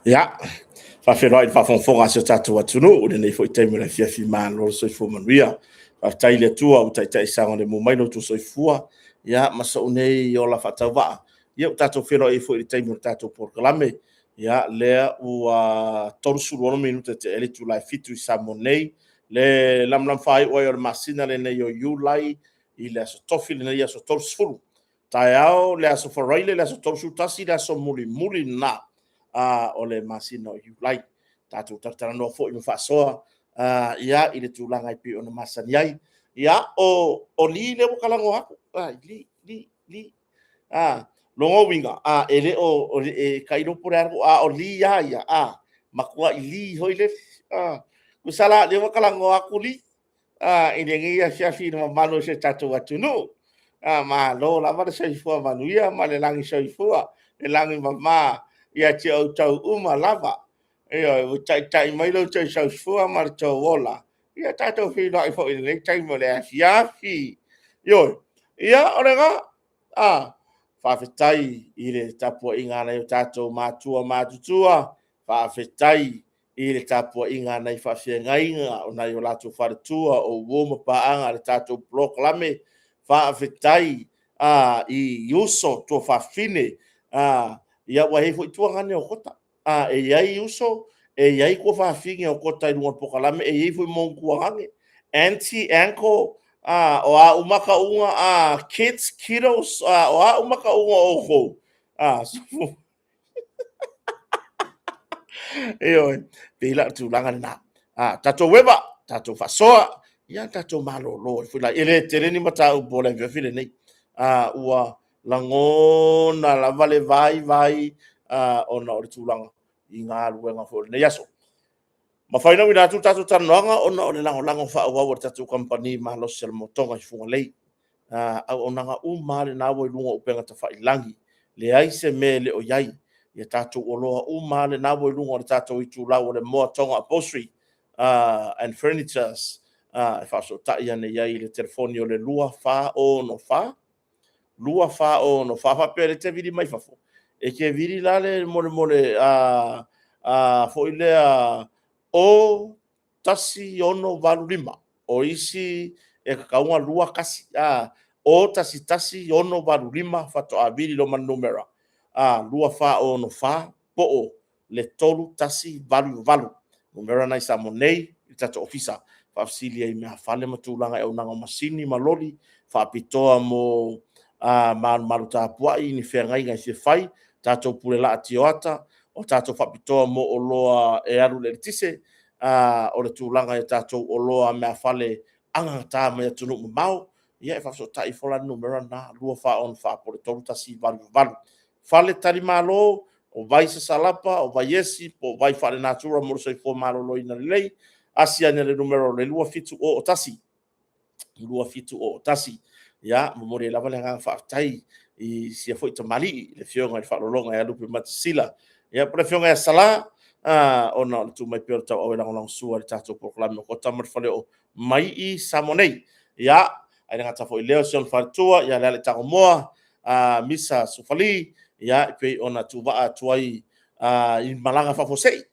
Ia, faafeiloai i le faafogafoga a si o tatou atunuu i lenei foi taimi o le afiafi malo le soifua manuia. Faafetai i le Atua ua taitai saogalemu mai lo outou soifua ma sou nei ola faatauvaa. Ia ua tatou feiloai ai foi i le taimi o le tatou polokalame. Ia, lea ua 36 minute ua tea ai le itula e 7:00 i Samoa nei, le lamalama faaiu ai o le masina lenei o Iulai i le aso Tofi lenei aso 30. Taeao le aso Faraile le aso 31 le aso mulimuli lena o le masina o Iulai. Tatou talatalanoa foi ma faasoa i le tulaga e pei ona masani ai. Ia, o Lee lea ua talanoa atu, Lee, Lee, Lee. Lona uiga, e le o, e tailo po o le a, a o Lee lava ia, matuai Lee foi lele. Tusa la o lea ua talanoa atu Lee i lenei afiafi i le mamalu o si o tatou atunuu. Malo lava le soifua manuia ma le lagi soifua, le lagi e mama ia te outou uma lava. Ioe. Ua taitai mai lo outou soifua ma lo outou ola, ia tatou feiloai foi i lenei taimi o le afiafi. Ioe. Ia, o lena. Faafetai i le tapuaiga a nai o tatou matua matutua, faafetai i le tapuaiga a nai faafeagaiga o nai o latou faletua, o uo ma paaga i le tatou polokalame. Faafetai i uso, tuafafine, aua e i ai foi tuagane o Kota. E i ai uso, e i ai tuafafine o Kota i luga o le polokalame, e i ai foi ma onu tuagane, aunty, uncle, o a uma tauga, kids, kiddos, o a uma tauga o outou. Ioe, pei la o le tulaga lena. Tatou eva, tatou faasoa, ia tatou malolo ai foi la. E le tele ni mataupu o le afiafi lenei. Ua lagona lava le vaivai ona o le tulaga i galuega foi o lenei aso. Mafai ona auina atu le tatou talanoaga ona o le lagolago faaauau a le tatou kamupani malosi a le Motoga i Fugalei. Auaunaga uma lava lena ua i luga o upega tafailagi, leai se mea e le o i ai. Ia tatou oloa uma lava lena ua i luga o le tatou itulau o le Moa Toga Upholstery and Furnitures e faafesootai ane i ai i le telefoni o le 2464 2464. Faapea e te vili mai fafo, e te vili la le molemole foi lea o 1685. O isi e tatau ona 21, a o 11685 faatoa vili loa ma le numera 2464 po o le 3188. Numera na i Samoa nei i le tatou ofisa. Faafesili ai i meafale ma tulaga i auaunaga o masini ma loli, faapitoa mo malumalu tapuai, ni feagaiga e fia fai, tatou pule laa tioata, o tatou faapitoa mo oloa e alu i le eletise, o le tulaga i tatou oloa meafale agagata mai atunuu mamao, ia e faafesootai ifo la i le numera lena 2464 po o le 3188. Faletalimalo, o vai sasalapa, o vai esi, po o vai faalenatura mo le soifua maloloina lelei, asi ane i le numera o le 2701. 2701. Ia, momoli ai lava le agaga faafetai i sia foi tamalii, le Afioga i le Faaaloaloga ia Lupe Matasila, ia po o le Afioga ia Sala, ona o le tuu mai pea o le tauau e lagolagosua i le tatou polokalame o Kota ma le Faleoo mai i Samoa nei. Ia, ae le gata foi i lea o si ona faletua ia Lealai'i Tagomoa, Misa Sofali, ia, e pei ona tuuvaa atu ai i malaga faafuasei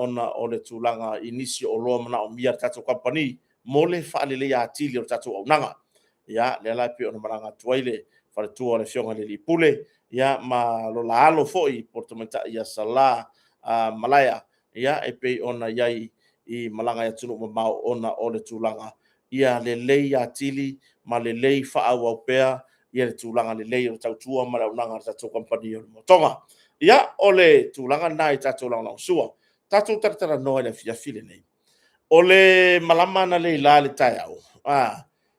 ona o le tulaga i nisi o oloa manaomia e le tatou kamupani mo le faaleleia atili o le tatou auaunaga. Ia, lea la e pei ona malaga atu ai le faletua o le Afioga i le Alii Pule, ia ma lo la alo foi po o le tamaitai ia Sala Malaea, ia e pei ona i ai i malaga i atunuu mamao ona o le tulaga ia lelei atili ma lelei faaauau pea ia le tulaga lelei o le tautua ma le auaunaga a le tatou kamupani o le Motoga. Ia, o le tulaga lena i tatou lagolagosua. Tatou talatalanoa i le afiafi lenei. O le malama analeila i le taeao,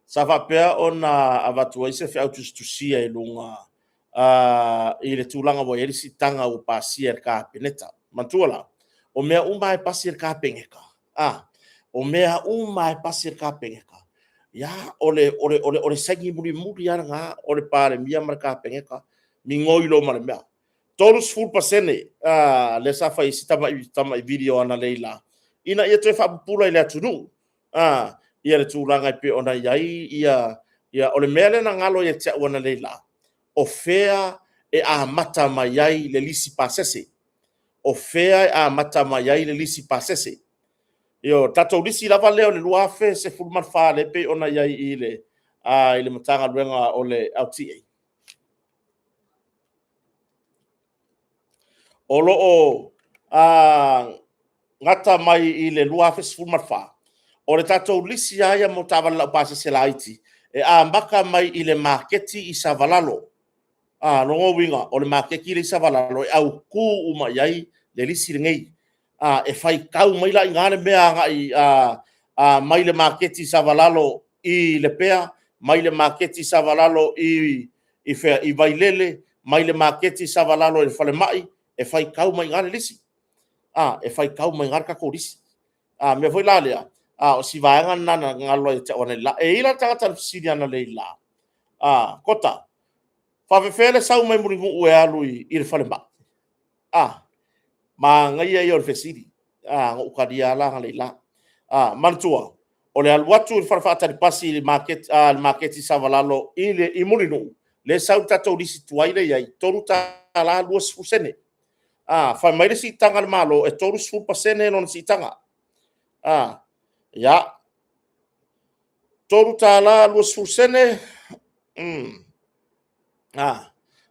sa faapea ona avatu ai se feau tusitusia i luga i le tulaga ua i ai le siitaga ua pasia e le Kapeneta. Manatua la, o mea uma lava e pasi e le Kapeneta, o mea uma lava e pasi e le Kapeneta, ia, o le saini mulimuli lava lena o le Palemia ma le Kapeneta, migoi loa ma le mea. 30% lea sa fai ai si tamai video analeila ina ia toe faapupula i le atunuu ia le tulaga e pei ona i ai ia o le mea lea na galo ia te au analeila, o fea e amata mai ai le lisi pasese. O fea e amata mai ai le lisi pasese? Ioe, o le tatou lisi lava lea o le 2014 lea e pei ona i ai i le Matagaluega o le LTA. O lo o gata mai i le 2014, o le tatou lisi lava ia mo taavale laupasese laiti, e amata mai i le maketi i Savalalo. O lona uiga o le maketi lea i Savalalo e autu uma i ai le lisi lenei. E faitau mai la i ina le mea agai mai le maketi i Savalalo i Lepea, mai le maketi i Savalalo i Vailele, mai le maketi i Savalalo i le falemai, e faitau mai i ina le lisi. E faitau mai i ina le tatou lisi. O le mea foi la lea, o si vaega lena na galo ia te au analeila. E i ai la le tagata na fesili analeila, Kota, e faapefea le sau mai Mulinuu e alu i le falemai? Manaia ia o le fesili, na ou talia lava la analeila. Manatua, o le alu atu i le fale faatali pasi i le maketi i Savalalo i Mulinuu, lea e sau i le tatou lisi tuai lea e i ai, e $3.20. Fai mai le siitaga a le Malo e 30% lona siitaga. Ia, $3.20,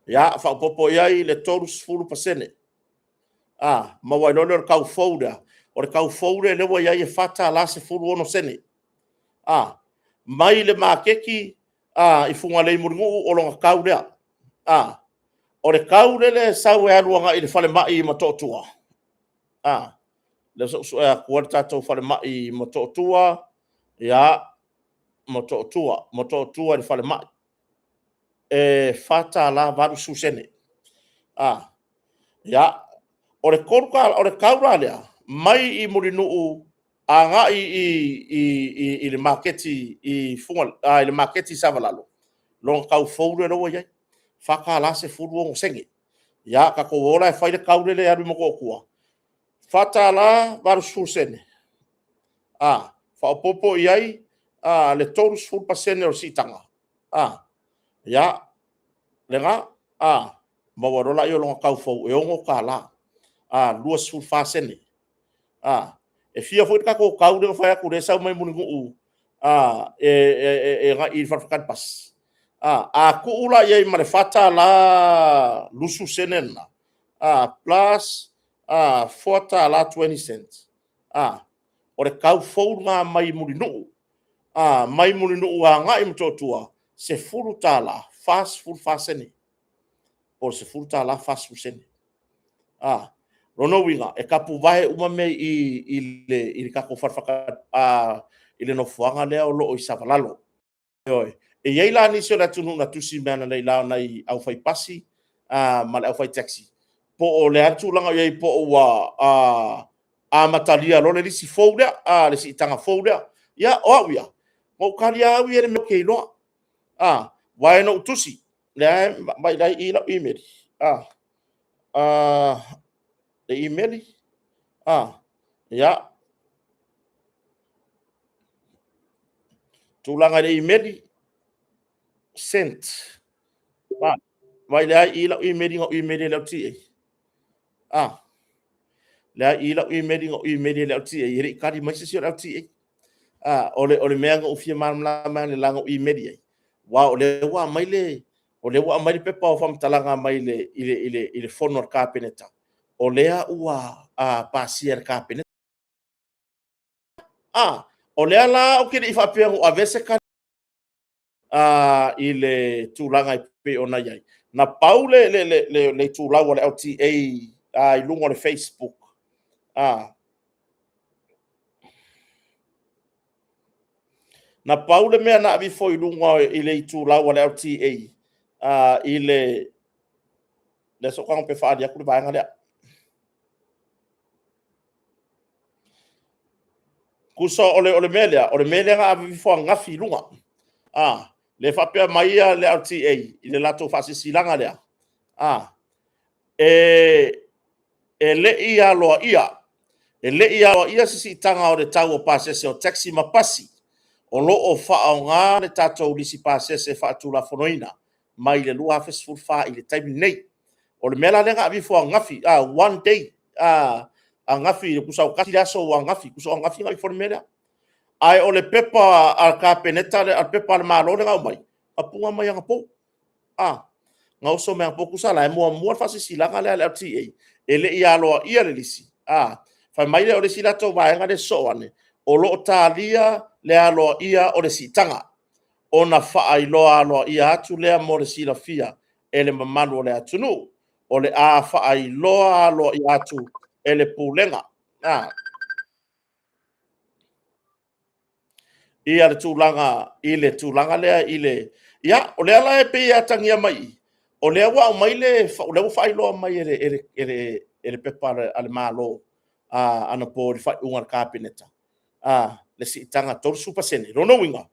ia faaopoopo i ai le 30%, maua ai loa lea o le tau fou lea. O le tau fou lea ua i ai e $4.16. Mai le maketi i Fugalei i Mulinuu o lona tau lea. O le tau lea e sau e alu agai i le falemai i Motootua, lea se i ou sue atua le tatou falemai i Motootua, Motootua i le falemai, e $4.80. Ia, o le tau la lea mai Mulinuu agai i le maketi i Savalalo, lona tau fou lea ua i ai, e $4.16. Ia tatou o la e fai le tau lea e alu i Motootua, $4.80, faaopoopo i ai le 30% o le siitaga, ia, lena, maua loa lea o lona tau fou e $6.24. E fia foi le tatou tau lea na fai atu lea e sau mai Mulinuu agai i le fale faatali pasi? A tuu la i ai ma le $4.20 lena, plus $4.20, o le tau fou lena mai Mulinuu, mai Mulinuu agai i Motootua, e $10.44, po o le $10.40. O lona uiga, e tapuvae uma mea i i i le tatou fale faatali, i le nofoaga lea o lo o i Savalalo. Ioe. E i ai la nisi o le atunuu na tusi mai analeila o nai aufaipasi ma le aufaitaxi, po o le a le tulaga o i ai, po o ua amatalia loa le lisi fou lea, le siitaga fou lea. Ia, o au ia, na ou tali lava au ia i le mea ou te iloa. Aua na ou tusi, lea e vaai o la e i i lau imeli, le imeli, ia, tulaga i le imeli, sent. Vaai o lea e i i lau imeli na ou imeli ai i le LTA. O lea e i i lau imeli na ou imeli ai i le LTA, e le i tali mai se isi o le LTA. O le mea na ou fia malamalama ai analeila na ou imeli ai, aua o lea ua aumai le pepa o faamatalaga mai le fono a le Kapeneta, o lea ua pasia e le Kapeneta. O lea la ou te le i faapea na ou avea se tali i le tulaga e pei ona i ai. Na pau le itulau a le LTA i luga o le Facebook, na pau le mea na aveifo i luga i le itulau a le LTA i le... lea se i ou tago e faaali atu le vaega lea. Tusa o le mea lea, o le mea lea na ave ifo ananafi i luga, lea e faapea mai le LTA i le latou faasilasilaga lea, e le i aloaia, e le i aloaia se siitaga o le tau o pasese o taxi ma pasi o lo o faaaoga le tatou lisi pasese faatulafonoina mai le 2014 i le taimi lenei. O le mea la lea na aveifo ananafi, one day, Ananafi, tusa o tasi le aso ua ananafi, tusa o ananafi na ifo le mea lea. Ae o le pepa a le Kapeneta, le pepa a le Malo lea na aumai, na puna mai anapo. Na oso mai anapo, tusa la e muamua le faasilasilaga lea a le LTA, e le i aloaia le lisi. Fai mai lea o le isi latou vaega lea e sosoo ane, o lo o talia le aloaia o le siitaga, ona faailoa aloaia atu lea mo le silafia e le mamalu o le atunuu. O le a faailoa aloaia atu e le Pulega ia le tulaga i le tulaga lea i le... Ia, o lea la e pei e atagia mai i i, o lea ua aumai le... o lea ua faailoa mai e le pepa a le Malo anapo i le faaiuga a le Kapeneta le siitaga 30%. O lona uiga,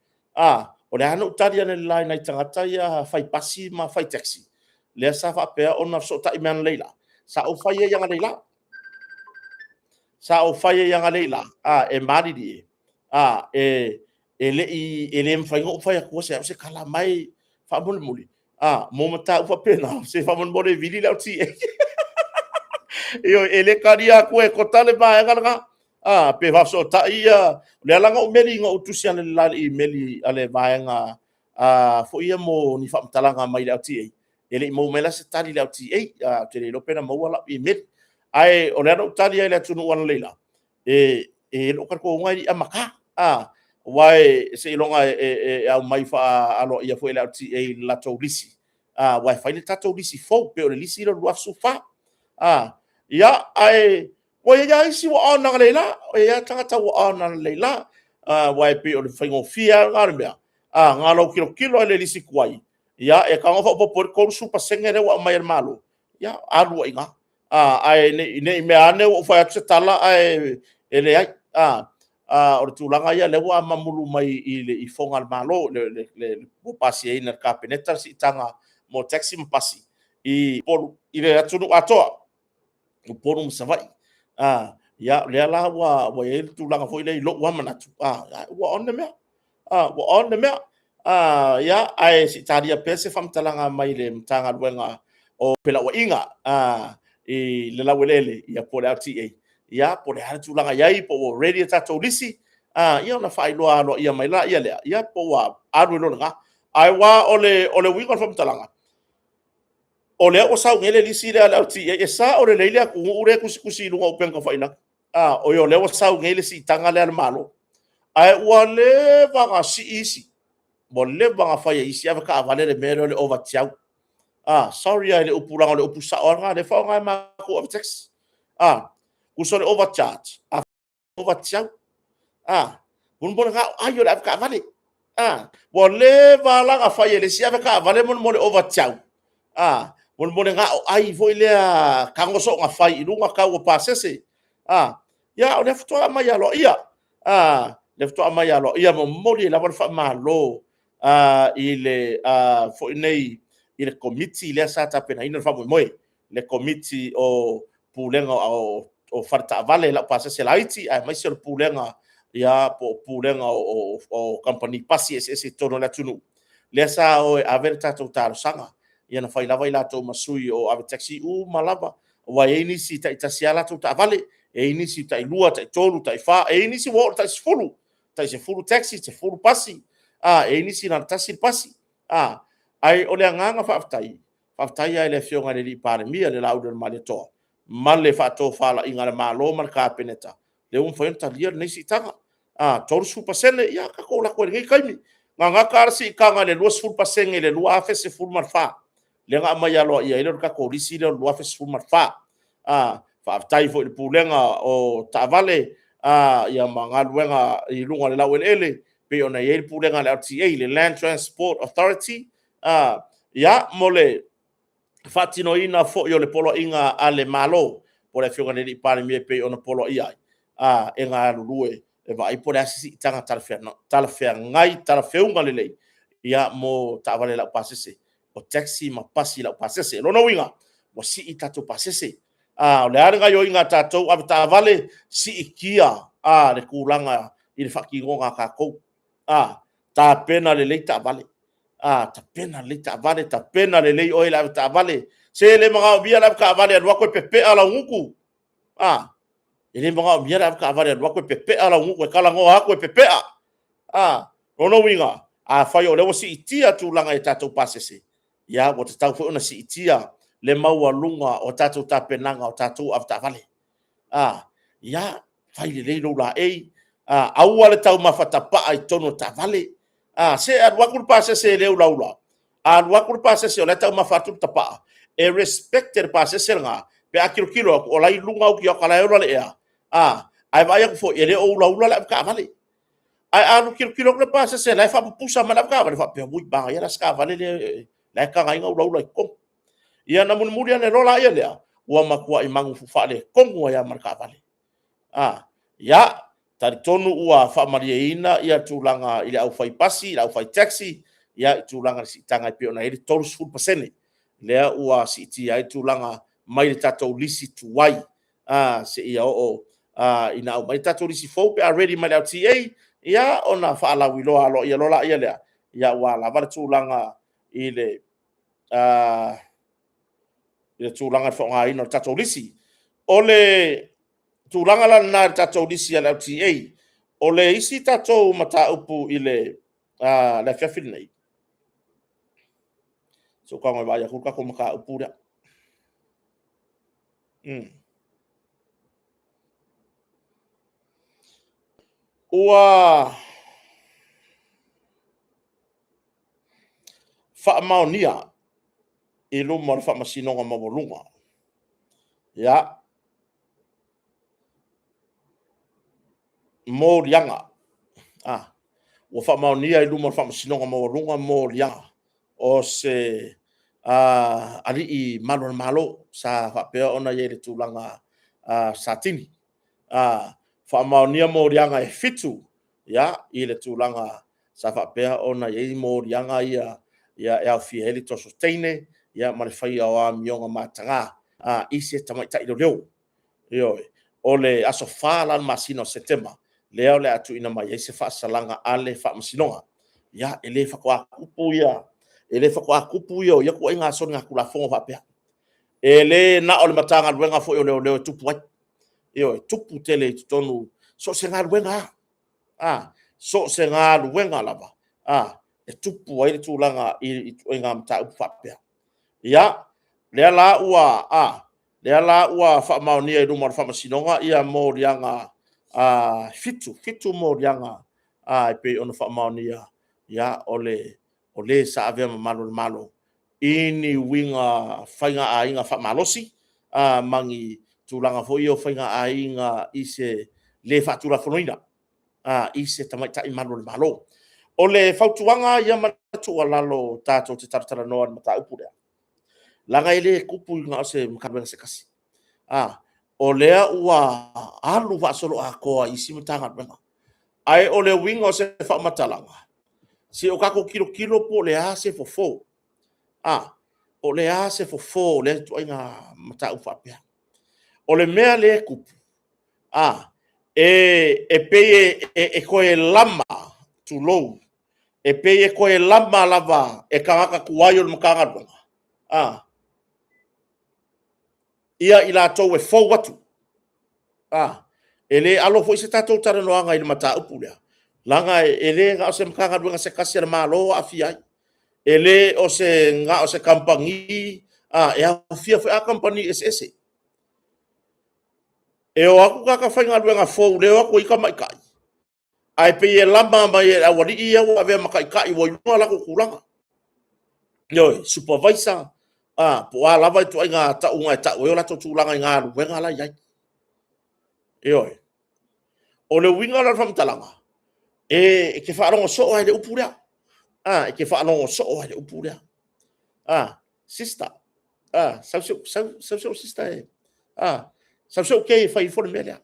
o lea lava na ou tali analeila i nai tagata ia fai pasi ma fai taxi, lea sa faapea ona fesootai mai analeila, sa ou fai ai analeila. Sa ou fai ai analeila, e malilie e le mafai ona ou fai atua se au se tala mai faamolemole, mo mataupu faapena, se faamolemole e vili le LTA. Ioe, e le talia atua e Kota le vaega lena, pe faafesootai ia... O lea la na ou meli, na ou tusi analeila i le imeli a le vaega foi ia mo ni faamatalaga mai le LTA, e le i maua mai la se tali i le LTA. Ou te le iloa pe na maua lau imeli. Ae o lea na ou tali ai i le atunuu analeila, e i ai lou talitonuga e le i amata. Aua seiloga e aumai faaaloaia foi e le LTA i le latou lisi, aua e fai le tatou lisi fou, pei o le lisi lea o le 2014. Ia, ae ua i ai lava isi ua on analeila, ua i ai lava tagata ua on analeila, aua e pei o le faigofie lava lena o le mea, na o lou tilotilo lava i le lisi tuai, ia e tago faaopoopo i ai le 30% lea ua aumai e le Malo, ia alu ai i ina. Ae ne i meaane ua ou fai atu se tala ae leai. O le tulaga lea o lea ua mamulu mai i fofoga o le Malo, ua pasiaina e le Kapeneta le siitaga mo taxi ma pasi i le atunuu atoa, Upolu ma Savaii. Ia, o lea la ua i ai le tulaga foi lea i lou lava manatu, ua on le mea, ua on le mea. Ia, ae se i talia pea se faamatalaga mai le Matagaluega o Felauaiga i le laueleele po o le LTA, ia po o le a le tulaga e i ai, po ua ready le tatou lisi, ia ona faailoa aloaia mai lea, ia po ua alu ai loa i lena. Aua o le uiga o le faamatalaga, o lea ua sau nei le lisi lea a le LTA, e sao lelei le atunuu lea e tusitusi i luga o upega tafailagi, oi o lea ua sau nei le siitaga lea a le Malo. Ae ua leva ona sii isi, ua leva ona fai e isi avetaavale le mea lea o le ova tiau. Sorry lava i le upu leaga o le upu sao lava lena o lea e faaaoga e matou avetaxi. Tusa o le overcharge, ova tiau. Mo le gao ai o le avetaavale. Ua leva la ona fai e le isi avetaavale mo le ova tiau, mo le gao ai foi lea tago soona fai i luga tau o pasese. Ia, o lea faatoa aumai aloaia, lea faatoa aumai aloaia. E momoli ai lava le faamalo i le foi nei i le Komiti lea sa tapenaina le faamoemoe, le Komiti o Pulega o Faletaavale Laupasese Laiti, aemaise o le Pulega po o Pulega o Kamupani Pasi eseese i totonu o le atunuu, lea sa o e ave le tatou talosaga. Ia na fai lava i latou ma sui o avetaxi uma lava, aua e i ai nisi e taitasi lava latou taavale, e i ai nisi e tailua, taitolu, taifa, e i ai nisi ua oo i le tai-10, tai-10 taxi, 10 pasi, e i ai nisi na o le tasi le pasi. Ae o le agaga faafetai, faafetai lava i le Afioga i le Palemia le Laaulialemalietoa ma le faatofalaiga a le Malo ma le Kapeneta, lea ua mafai ona talia lenei siitaga. 30%, ia tatou o atu ai i lenei taimi. Na gata lava le siitaga i le 20% i le 2014, lea na aumai aloaia ai lea o le tatou lisi lea o le 2014. Faafetai foi i le Pulega o Taavale ma galuega i luga o le laueleele pei ona i ai le Pulega a le LTA, le Land Transport Authority, mo le faatinoina foi o le poloaiga a le Malo po o le Afioga i le Palemia e pei ona poloaia ai e galulue e vaai po o le a se siitaga talafeagai, talafeauga lelei mo taavale laupasese, o taxi ma pasi laupasese. O lona uiga, ua sii tatou pasese. O le a le gaoioiga a tatou avetaavale, siitia le tulaga i le faatinoga a tatou. Tapena lelei taavale, tapena lelei taavale, tapena lelei oe le avetaavale. Se le manaomia le avetaavale e alu atu e pepea lau gutu. A, e le manaomia le avetaavale e alu atu e pepea lau nuu e talanoa atu e pepea. A, lona uiga, afai o lea ua siitia tulaga i tatou pasese, ia ua tatau foi ona siitia le maualuga o tatou tapenaga o tatou avetaavale. A, ia, fai lelei lou laei, aua le taumafa tapaa i totonu o taavale. A, se alu atu le pasese e le ulaula, a alu atu le pasese o la e taumafa atu le tapaa, e respect e le pasese lena pe a tilotilo atu o la e i luga autioata o la e ola le ea, ae vaai atu foi e le o ulaula le avetaavale. Ae a alu tilotilo atu le pasese o la e faapupusa mai le avetaavale, faapea, ui, manaia la si taavale lea la e taga ai ona ulaula i totonu. Ia ona mulimuli ane loa lea, ua matuai faaletonu ai lava ma le taavale. Ia, talitonu ua faamalieina tulaga i le aufaipasi, le aufai taxi i tulaga i le siitaga e pei ona i ai le 30% lea ua siitia ai tulaga mai le tatou lisi tuai seia oo ina aumai le tatou lisi fou pe a ready mai le LTA, ia ona faalauiloa aloaia loa lea, aua lava le tulaga i le tulaga i le faaaogaina o le tatou lisi. O le tulaga la lena i le tatou lisi a le LTA. O le isi tatou mataupu i le afiafi lenei, se i ou tago e vaai atu le tatou mataupu lea. Ua faamaonia i luma o le Faamasinoga Maualuga, ia, moliaga. Ua faamaonia i luma o le Faamasinoga Maualuga moliaga o se alii malu o le Malo sa faapea ona i ai i le tulaga Satini. Faamaonia moliaga e 7 i le tulaga sa faapea ona i ai moliaga ia e aofia ai le toso teine ma le faia o amioga mataga i se tamaitai leoleo. Ioe. O le aso 4 la le masina o Setema lea o le a tuuina mai ai se faasalaga a le Faamasinoga. Ia, e le faatoa tupu ia o ia ituaiga solitulafono faapea. E le na o le Matagaluega foi o Leoleo e tupu ai. Ioe, e tupu tele i totonu, so o se galuega lava, so o se galuega lava e tupu ai le tulaga i ituaiga mataupu faapea. Ia, lea la ua faamaonia i luma o le Faamasinoga moliaga e 7, 7 moliaga e pei ona faamaonia, o le sa avea ma malu o le Malo i ni uiga faigaaiga faamalosi ma ni tulaga foi ia o faigaaiga i se le faatulafonoina i se tamaitai malu o le Malo. O le fautuaga ia ma le tuualalo tatou te talatalanoa i le mataupu lea, leaga e le tupu na o se Matagaluega se tasi. O lea ua alu faasoloatoa i isi Matagaluega. Ae o le uiga o se faamatalaga, se i o tatou tilotilo po o le a se fofo, po o le a se fofo o lea ituaiga mataupu faapea. O le mea lea e tupu, e pei e toe lama, tulou, e pei e toe lama lava e tagata tuai o le Matagaluega ia i latou e fou atu. E le alo foi se tatou talanoaga i le mataupu lea, leaga e le na o se Matagaluega se tasi a le Malo o aafia ai. E le na o se kamupani, e aofia foi lava kamupani eseese. E o atu tagata faigaluega fou lea e o atu o ita tamaitai, ae pei e lama mai e le aualii ia ua avea ma taitai ua i luga o latou tulaga. Ioe, supavaisa, po o a lava ituaiga tauga e tau ai o latou tulaga i galuega la e i ai. Ioe. O le uiga la o le faamatalaga, e te faalogo soo lava i le upu lea, e te faalogo soo lava i le upu lea. Sister, sau si ou sister e… sau si ou kei e fai ifo le mea lea.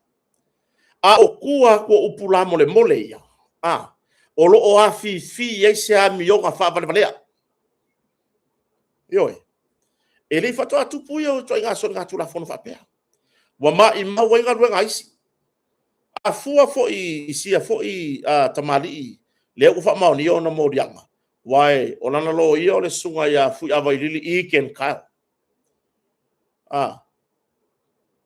A o tua atu o upu lamolemole ia, o lo o afifi ai se amioga faavalevalea. Ioe. E le faatoa tupu ia o ituaiga solitulafono faapea. Ua maumau ai galuega a isi. A fua foi i sia foi tamalii lea ua faamaonia ona moliaga, aua o lana loia o le susuga ia Fuiava Ken Kyle.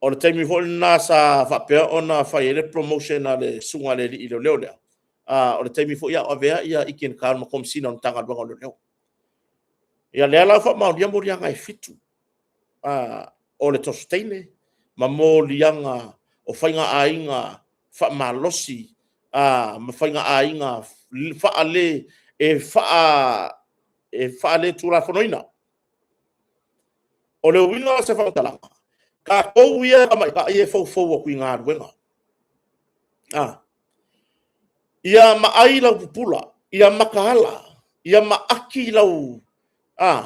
O le taimi foi lena sa faapea ona fai ai le promotion a le susuga i le alii leoleo lea, o le taimi foi a o avea Ikin Carl ma Komesina o le Matagaluega o Leoleo. Ia lea la ua faamaonia moliaga e 7, o le toso teine ma moliaga o faiga aiga faamalosi ma faiga aiga faaletulafonoina. O le uiga o se faamatalaga, tatou ia tamaitai e foufou atu i galuega, ia maai lau pupula, ia mataala, ia maaki lau vaai,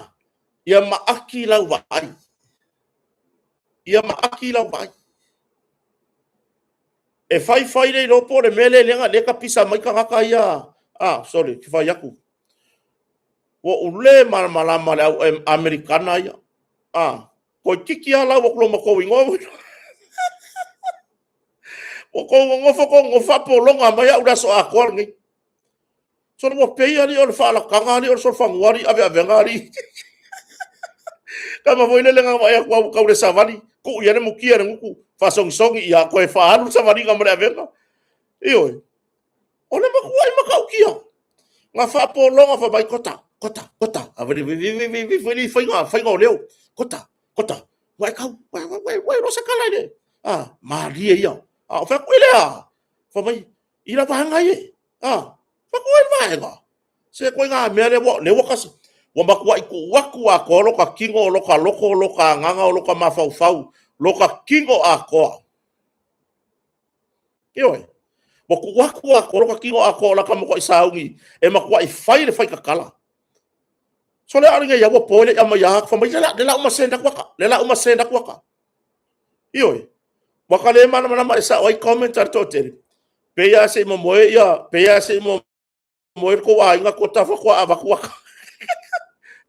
ia maaki lau vaai. E fai fai le iloa po o le mea lea e tapisa mai tagata ia. Sole, ou te fai atu, ua ou le malamalama i le au Amerikana ia. Toeitiiti lava lau atu loa ma outou igoa. Ua outou nonofo tou nonofo faapologa mai au i le aso atoa lenei. Sole, ua pei alii o le faalataga alii o le solofanua alii aveavega alii. Tama foi lele na ona vaai atu lava ua tau i le savali, tuu i ai le mutia i le gutu, faasogisogi, ia toe faaalu le savaliga ma le avega. Ioe. O le matuai matautia na faapologa fai mai, Kota, Kota, Kota, faiga o leo, Kota, Kota, ua e tau, ua e iloa se tala i le… malie ia. Ou fai atu, i le a? Fai mai, i lau vaega ia. Ou fai atu, o ai le vaega? Se ituaiga mea lea ua ta... ua matuai tuu atu atoa lota tino, o lota loto, o lota agaga, o lota mafaufau, lota tino atoa. Ioe. Ua tuu atu atoa lota tino atoa o lata matuai sauni e matuai fai le faitatala. Sole a lenei lava ua po e le i aumaia ata. Fai mai, o le a uma send atu ata, o le a uma send atu ata. Ioe. Ua ta le malamalama e sao ai comment a le toatele, pei lava se i momoe le tou aiga Kota faatoa avatu ata.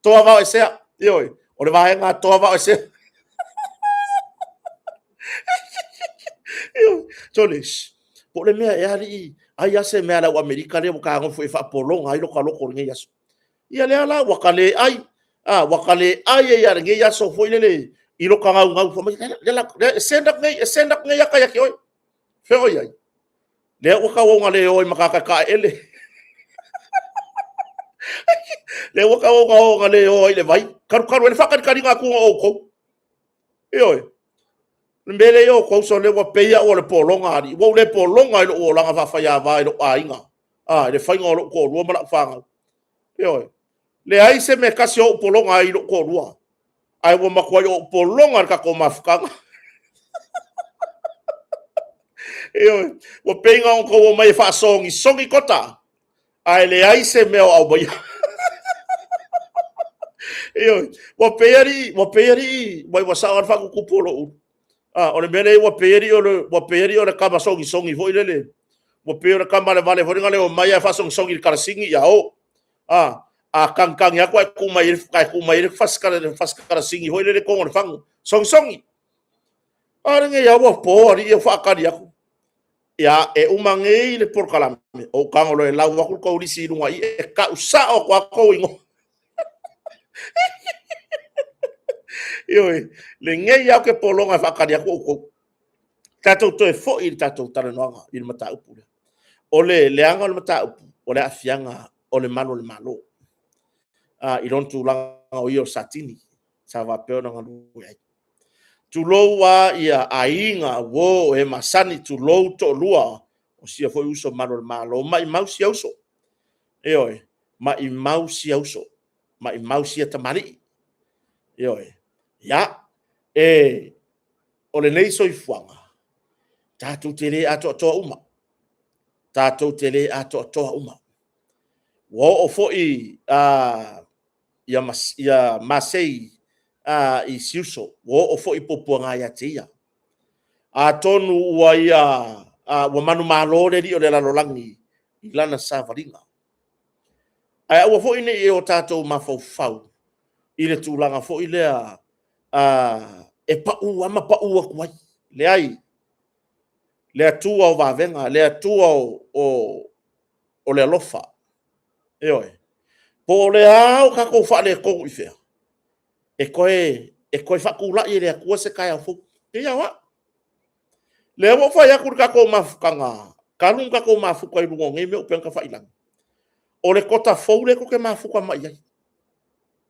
Toa vaoesea, ioe, o le vaega toa vaoesea. Ioe, sole, po o le mea ea alii, ai lava se mea a le au Amerika lea ua ta nonofo e faapologa ai lota loto i lenei aso. Ia lea la, ua ta le ai, ua ta le ai ai lava i lenei aso foi lele i lota naunau fai mai, e send atu nei, e send atu nei ata ia te oe. Fea o i ai? Lea ua tauau ina le o ai ma tagata e taeele. Lea ua tauau ina le o ai i le vai, talu talu ai le faatalitaliga atu o outou. Ioe. O le mea lea i outou, sole ua pei au o le pologa, alii. Ua ou le pologa i lou olaga faafaiava i lou aiga, i le faiga o lou toalua ma lau fanau. Ioe. Leai se mea e tasi o ou pologa ai i lou toalua, ae ua matuai ou pologa i le tatou mafutaga. Ioe. Ua pei na ona outou omai e faasogisogi kota, ae leai se mea o aumaia. Ioe. Ua pei alii, ua pei alii, ua sao lava le faatutupu o lou... o le mea lea ua pei alii o le tama sogisogi foi lele, ua pei o le tama a le vale foi lele na o le omai lava faasogisogi i le kalasini, ia o. A tagitagi atu ae tuu mai ai le fasi kalasini foi lele i totonu o le fagu, sogisogi. A lenei lava ua po alii o faatali atu. Ia, e uma nei le polokalame, ou tago loa e lau atu le tou lisi i luga i i, e tau sao atu lava tou igoa. Ioe, lenei lava ou te pologa e faatali atu outou. Tatou toe foi i le tatou talanoaga i le mataupu lea. O le leaga o le mataupu, o le aafiaga o le malu o le Malo i lona tulaga o ia o Satini sa faapea ona galue ai. Tulou lava ia aiga, uo, o e masani, tulou toalua o sia foi uso malu o le Malo, maimau sia uso. Ioe, maimau sia uso, maimau sia tamalii. Ioe. Ia, o lenei soifuaga, tatou te le atoatoa uma. Tatou te le atoatoa uma. Ua oo foi ia Masei i si uso, ua oo foi puapuaga ia te ia. Atonu ua manumalo le alii o le lalolagi i lana savaliga. Ae aua foi ne i o tatou mafaufau i le tulaga foi lea e pau lava ma pau atu ai. Leai, le Atua o vavega, le Atua o le alofa. Ioe. Po o le a o tatou faaletonu i fea, e toe faatulai e le Atua se taeao fou. E pei lava o au. Lea ua ou fai atu i le tatou mafutaga, talu ona tatou mafuta i luga o nei mea o upega tafailagi, o le kota fou lea tou te mafuta mai ai.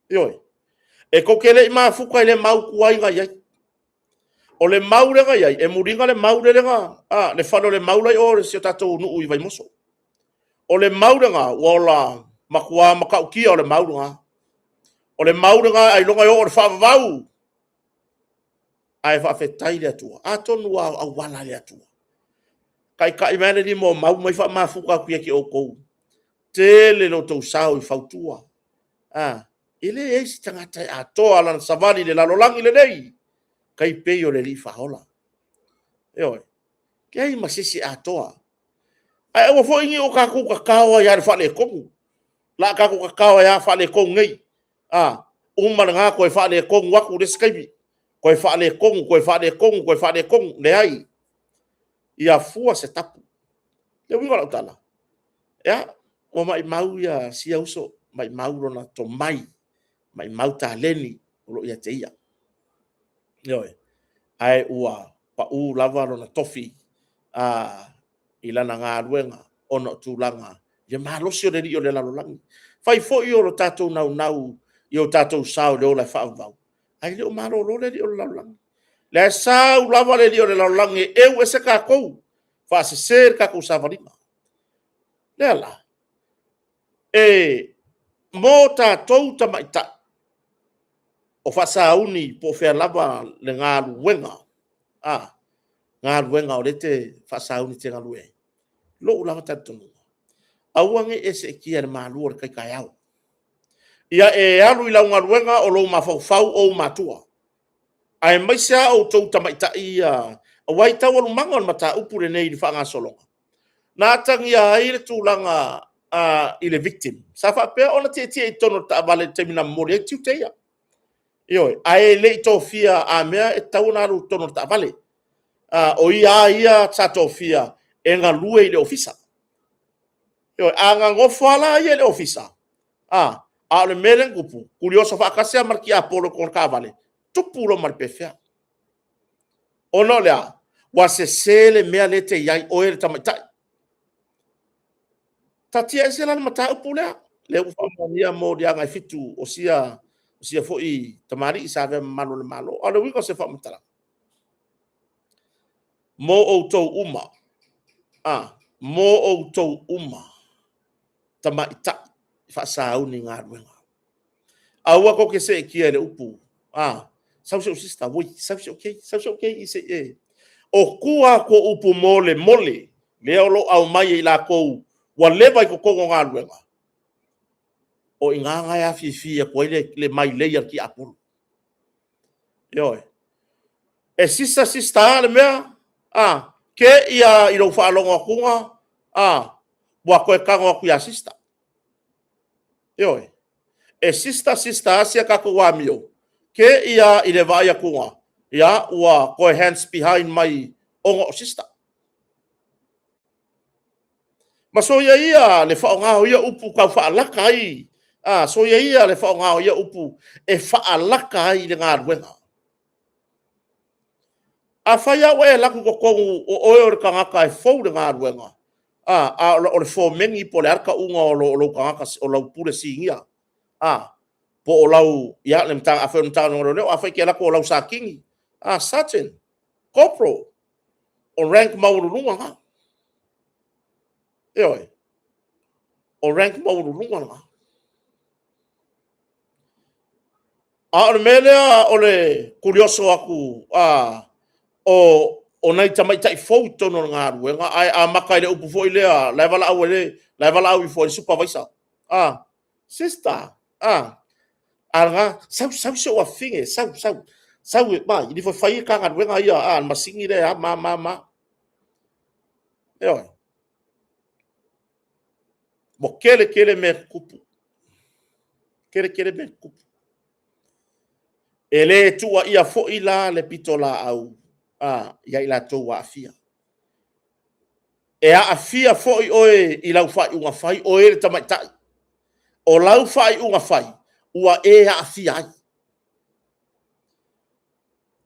Ioe. E tou te le i mafuta i le mau tuai na i ai. O le mau lea na i ai, e muliga le mau lea na, le fale o le mau la e i o i si o tatou nuu i Vaimoso. O le mau lena, ua ola matua matautia o le mau lena. O le mau lena ailoga e oo i le faavavau. Ae faafetai i le Atua, atonu lava o auala a le Atua. Taitai mai lava le lima o Mau ma faamafuta atu ia te outou. Tele lo outou sao i fautua. E leai se tagata e atoa lana savali i le lalolagi lenei, e tai pei o le Alii Faaola. Ioe. E leai ma se isi e atoa. Ae aua foi ne i o tatou tatao ai lava i le faaletonu. O le a tatou tatao ai lava faaletonu nei. A uma lena toe faaletonu atu i le isi taimi, toe faaletonu, toe faaletonu, toe faaletonu. Leai, ia fua se tapu. O le uiga o lau tala, ia, ua maumau si ia uso, maumau lona tomai, maumau taleni o lo o ia te ia. Ioe. Ae ua pau lava lona tofi i lana galuega ona o tulaga i le malosi o le alii o le lalolagi. E fai foi o le tatou naunau i o tatou sao i le ola e faavavau, ae le o malolo le alii o le lalolagi. O la e sau lava le alii o le lalolagi e eu ese tatou, faasese le tatou savaliga. O lea la, e mo tatou tamaitai o faasauni po o fea lava le galuega, galuega o lea e te faasauni e te galue ai, i lou lava talitonuga, aua ne i e seetia i le malu o le tai taeao. Ia e alu i lau galuega o lou mafaufau o ou matua, aemaise lava outou tamaitai ia, aua i taualumaga o le mataupu lenei i le faagasologa, na atagia ai le tulaga i le victim, sa faapea ona tietie i totonu o le taavale i le taimi na momoli ai tiute ia. Ioe, ae le i tofia a mea e tatau ona alu i totonu o le taavale. O ia lava ia sa tofia e galue i le Ofisa. Ioe, a na nofo lava la ia i le Ofisa, a o le mea lea na tupu, tuliauso faatasi lava ma le tiapolo i totonu o le taavale, tupu loa ma le pefea. Ona o le a? Ua sese le mea lea e te i ai oe le tamaitai. Taatia ese la le mataupu lea, lea ua faamaonia moliaga e 7 o sia foi tamalii sa avea ma malu o le Malo. A o le uiga o se faamatalaga, mo outou uma, mo outou uma tamaitai faasauni i galuega. Aua tou te seetia i le upu, sau si ou sister, sau si ou kei, sau si ou kei se i e. O tua atu o upu mo le mole, lea o lo o aumai e i latou ua leva i totonu o galuega, o i ina la e afifi atu ai le mailei a le tiapolo. Ioe. E sisa sister a le mea, te i lava i lou faalogo atu ua toe tago atu ia sister. Ioe. E sister sister lava si a tatou amio, te i lava i le vaai atu ua toe hands behind mai ona o sister. Ma soia ia le faaaoga o ia upu tau faalaka ai, soia ia le faaaoga o ia upu e faalaka ai le galuega. Afai lava ua e alu atu i totonu o oe o le tagata e fou i le galuega, a o le fomeni po o le a le tauga o lou tagata o lau pule sinia, po o lau, ia afai o le Matagaluega o Leoleo, afai e te alu atu o lau Satini, Sergeant, Corporal, o rank maualuluga na. Ioe. O rank maualuluga na. A o le mea lea o le tulioso atu o nai tamaitai fou i totonu o le galuega, ae amata i le upu foi lea, la e valaau ifo ai le supervisor, sister, a lena, sau sau si ou afafine, sau, sau, sau e alu ifo e fai le ta galuega ia le masini lea e a ma a ma a. Ioe. Ua tele tele mea tutupu, tele tele mea tutupu. E le tuuaia foi la le pitolaau ia i latou ua aafia. E aafia foi oe i lau faaiuga fai, o oe le tamaitai. O lau faaiuga fai, ua e aafia ai.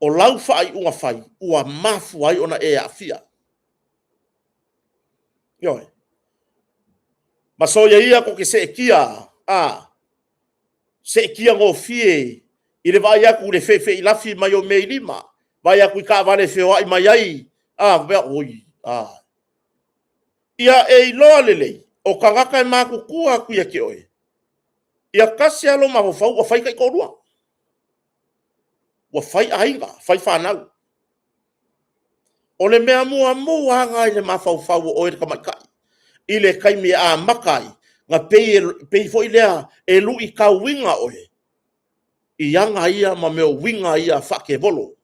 O lau faaiuga fai ua mafua ai ona e aafia. Ioe. Ma soia ia tou te seetia, a, seetia gofie i le vaai atu i le feifeilafi mai o mea i lima, vaai atu i taavale e feoai mai ai, a, faapea, oi, a. Ia e iloa lelei, o tagata e matutua atu ia te oe, ia tasi lava lou mafaufau ua fai taitoalua, ua fai aiga, fai fanau. O le mea muamua lava lena i le mafaufau o oe le tamaitai, i le taimi e amata ai, na pei foi lea e luitauina oe i aga ia ma mea o uiga ia faatevolo,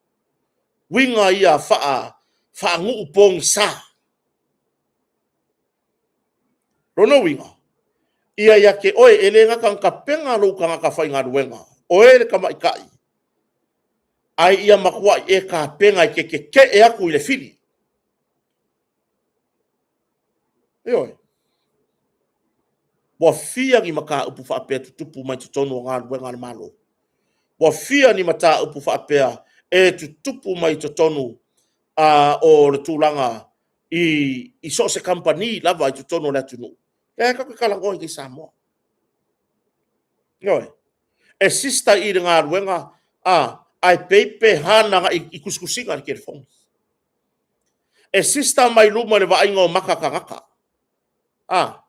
uiga ia faanuu pogisa. O lona uiga, ia ia te oe, e le gata ina tapena lou tagata faigaluega, oe le tamaitai, ae ia matuai e tapena e te tetee atu i le fili. Ioe. Ua fia ni mataupu faapea e tutupu mai totonu o galuega a le Malo? Ua fia ni mataupu faapea e tutupu mai totonu o le tulaga i so o se kamupani lava i totonu o le atunuu? Lea tatou te talanoa i inei i Samoa. Ioe. E sister i le galuega ae pei pe hana agai i tusitusiga i le telefoni. E sister mai luma i le vaaiga o maka tagata. A,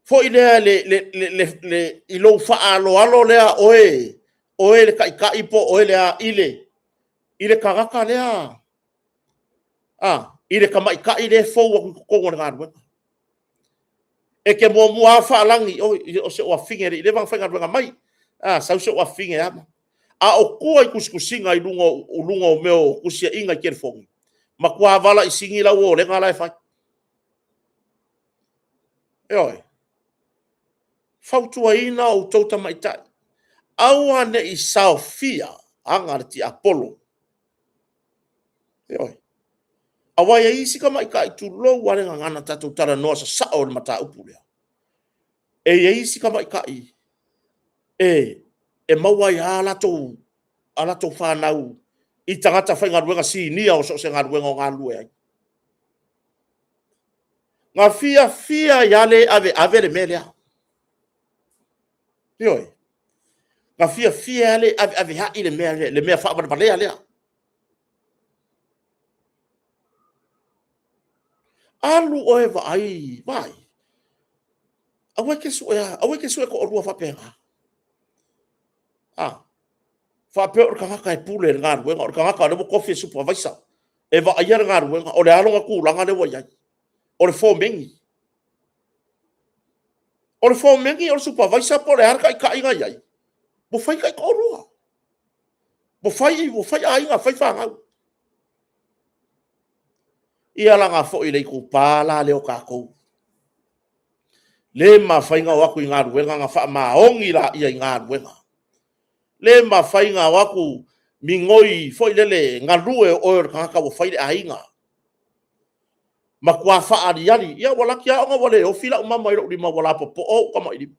foi lea i lou faaaloalo lea oe, oe le taitai po o oe le a i le tagata lea, i le tamaitai lea e fou atu i totonu o le galuega. E te muamua lava faalagi, oi, o si ou afafine e le i leva ona faigaluega mai. A, sau si ou afafine e ana. A o tua i tusitusiga i luga o mea o tusiaiga i telefoni, matua valaisini lau olega la e fai. Ioe. Fautuaina outou tamaitai, aua ne i saofia aga a le tiapolo. Ioe. Aua e i ai isi tamaitai, tulou lava le gagana, tatou talanoa sasao i le mataupu lea. E i ai isi tamaitai e maua ai lava a latou fanau i tagata faigaluega sinia o so o se galuega o galulue ai. Na fiafia ai lava le aveave le mea lea. Ioe. Na fiafia ai lava le aveaveai le mea faavalevalea lea. Alu oe e vaai, vaai. Aua e te suea, aua e te sue toalua faapena. A, faapea o le tagata e pule i le galuega, o le tagata o lea ua tofi e supervisor e vaaia le galuega, o le a lona tulaga lea ua i ai? O le fomeni. O le fomeni o le supervisor po o le a le taitai na e i ai, ua fai taitoalua. Ua fai aiga, fai fanau. Ia laga foi le itupa la lea o tatou, le mafai ona o atu i galuega ona faamaoni lea i galuega. Le mafai ona o atu migoi foi lele galue o oe o le tagata ua fai le aiga. Matua faaaliali, ia ua laki lava ona ua le ofi lau mama i lou lima ua lapopoa ou tamatilima.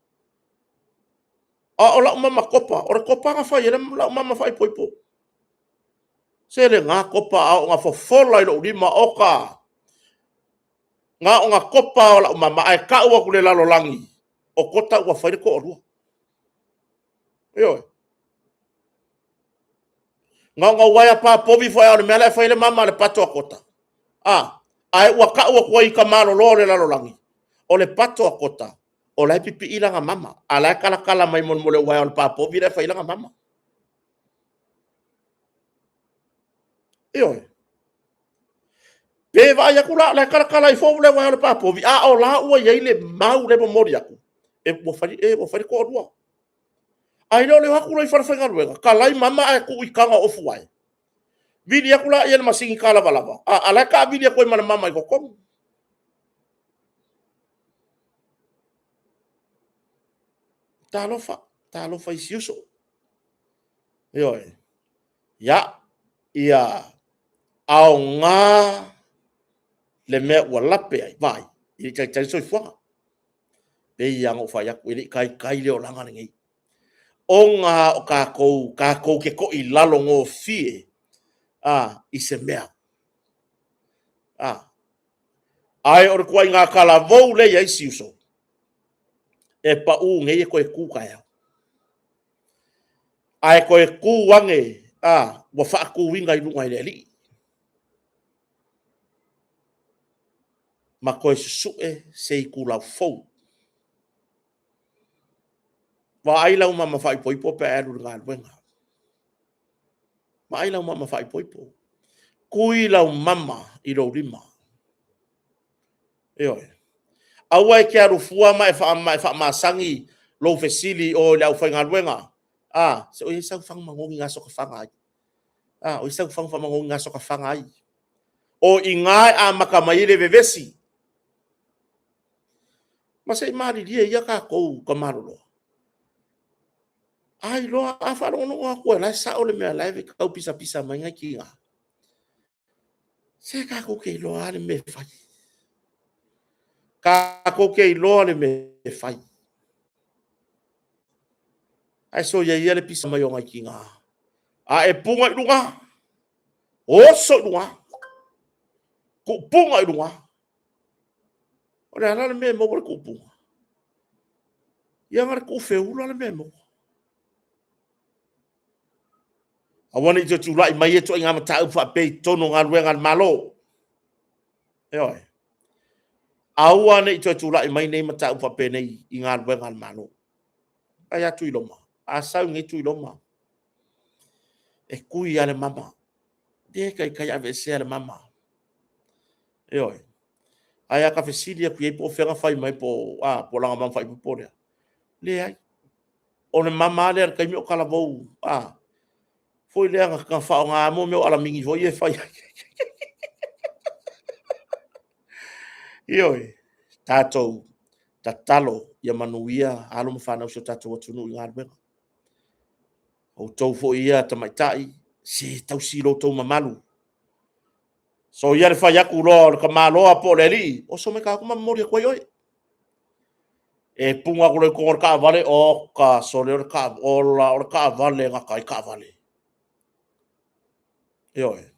A o lau mama kopa, o le kopa na fai ai lau mama faaipoipo. Se le na kopa a oo ina fofola i lou lima, oka, na ona kopa lava o lau mama, ae tau atu i le lalolagi, o Kota ua fai le toalua. Ioe. Na ona uaea papovi foi lava o le mea la e fai ai le mama a le pato a Kota, a, ae ua tau atu ai i tamaloloa o le lalolagi, o le pato a Kota, o la e pipii lana mama, a o la e talatala mai mo le uaea o le papovi la e fai ai lana mama. Ioe. Pe vaai atu la o la e talatala ai foi le uaea o le papovi, a o la ua i ai le mau lea e momoli atu, e ua fai le toalua. Ae le o le o atu loa i falefaigaluega, talai mama ae tuu i taga o ofuae, vili atu laia i le masini talavalava, a o la e taavili atu ai ma le mama i totonu. Talofa, talofa i si uso. Ioe. Ia, ia aoga le mea ua lape ai, vaai, e le i taitai le soifuaga. E pei lava ona ou fai atu, e le i taitai le olaga lenei. Oga o kākou, kākou ke koʻilalo gofie a, i se mea. A, ae o le kuaiga kalavou lea i ai isi uso, e paʻū nei e toe kū taeao. Ae toe kū ane, a, ua faatūina i luga i le Alii. Ma toe susuʻe se itulau fou. Vaai lau mama faaipoipo pe a e alu i le galuega. Vaai lau mama faaipoipo. Kui lau mama i lou lima. Ioe. Aua e te alu fua ma e, wha, ma e whaamasagi lou fesili o i le aufaigaluega. A, se o i sau fang mangogi ngā soka whanga ai. A, o i sau fang mangogi ngā soka whanga ai. O i ngā a maka mai le vevesi. Ma se i malilie ia kākou ka maloloa. A iloa, a faalogologo atu e la e sao le mea la e tau pisapisa mai ngai ki ngā. Se kākou ke iloa le mea e fai. Kākou ke iloa le mea e fai. Ae so ia ia le pisa mai o ngai ki ngā. A e punga i luga, oso i luga, kupunga i luga. O le ala le mea e maua le kuupuga. Ia nga le kuufeula le mea e maua. Aua ne i toe tulai mai e ituaiga mataupu faapea i totonu o galuega a le Malo. Ioe. Aua ne i toe tulai mai nei mataupu faapenei i galuega a le Malo. Ai a Tuiloma. A sau nei Tuiloma. E kui a le mama. E taitai aveesea le mama. Ioe. Ae a ka fesili atu i ai po o fea na fai mai po a po o lana mama faaipoipo lea. Leai. O le mama lea le taimi o talavou a foi lea na, na faaaoga mo mea o alamigi foi e fai ai. Ioe. Tatou tatalo ia manuia alo ma fanau si o tatou atunuu i galuega. Outou foi ia tamaitai, se tausi lo outou mamalu. So ia le fai atu loa o le tamaloa po o le alii, oso mai ka ma momoli atu ai oe. E punga atu loa i totonu o le taavale, oka sole o le ola o le taavale e gata ai taavale. Ioe.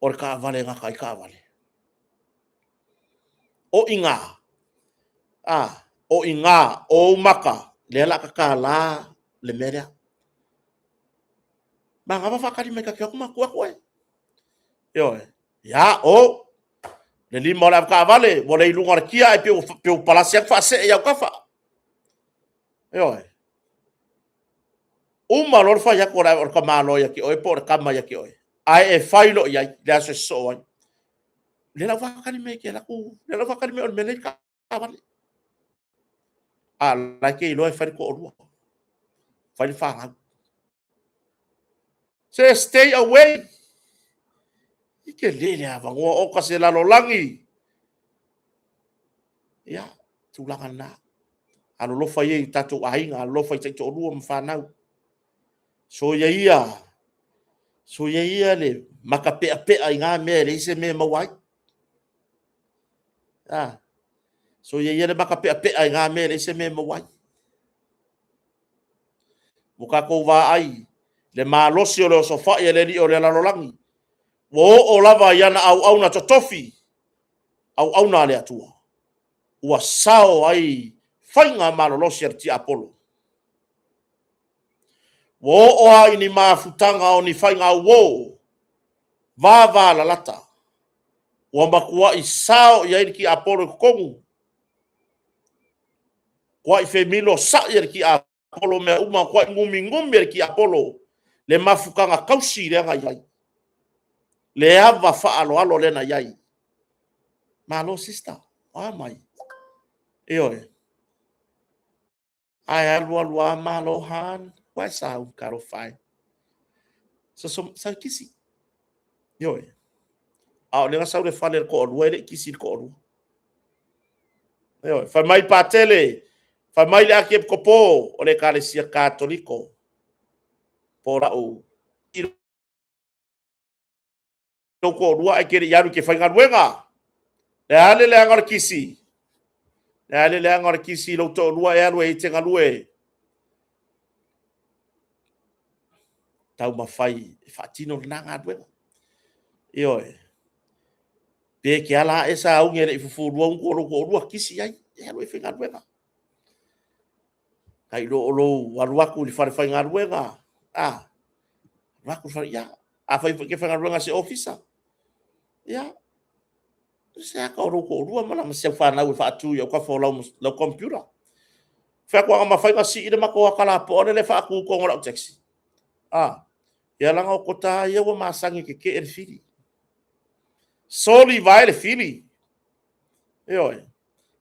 O le taavale e gata ai taavale. O iga, a, o iga, o ou maka, lea la tatala le mea lea. Manava faatali mai ta te o atu ma tu atu ai. Ioe. Ia, o, le lima o le avetaavale, ua le i luga o le kia ae pei ua palasi atu faasee i autafa. Ioe. Uma loa le fai atu o le tamaloa ia te oe po o le tama ia te oe, ae e fai loa i ai le aso e sosoo ai. Lea la ua faatali mai e te alu atu, lea la ua faatali mai o le mea lea i le taavale. A la e te iloa e fai le toalua, fai le fanau. Se stay away. I te le le avanoa o ka se lalolagi. Ia, tulaga lena. Alolofa ia i tatou aiga, alolofa i taitoalua ma fanau. Soia ia, soia ia le makapeapea i ngā mea e leai se mea e maua ai. Ah, soia ia le makapeapea i ngā mea e leai se mea e maua ai. Ua tatou vaai le malosi o le osofai a le alii o le lalolagi, ua oo lava i ana auauna totofi, auauna a le Atua, ua sao ai faiga malolosi a le tiapolo. Ua oo lava i ni mafutaga o ni faiga auō, vavalalata, ua matuai sao i ai le tiapolo i totonu, tuai femilo sa'i e le tiapolo mea uma, tuai gumigomi e le tiapolo le mafutaga tausi lea na i ai, le ava faaaloalo lea na i ai. Malo sister, o a mai? Ioe. Ae alu alu a malo han, uae sa u talofa e. So, so, sau kisi. Ioe. A o le sau le fale le toalua, e le i kisi le toalua. Ioe. Fai mai Patele, fai mai le Akiepikopo o le Ekalesia Katoliko, po o lau lou toalua ae te le i alu i te faigaluega. Le a le leaga o le kisi? Le a le leaga o le kisi i lou toalua e alu e te galue? taumafai e faatino lena galuega. Ioe. Pe te ala ae sauni e le i fufulua utu a lou toalua, kisi i ai, e alu e faigaluega. Nai lo o lou alu atu i le falefaigaluega, a, alu atu i le fale, ia, afai foi e te faigaluega i se ofisa, ia, se ata o lou toalua ma si au fanau e faatu i autafa o lau computer. Fai atu ana mafai ona sii le matou ata lapoa lea e faatu i totonu o lau taxi. A, ia leaga o tagata lava ia ua masani e tetee le fili. Soli i vae le fili. Ioe,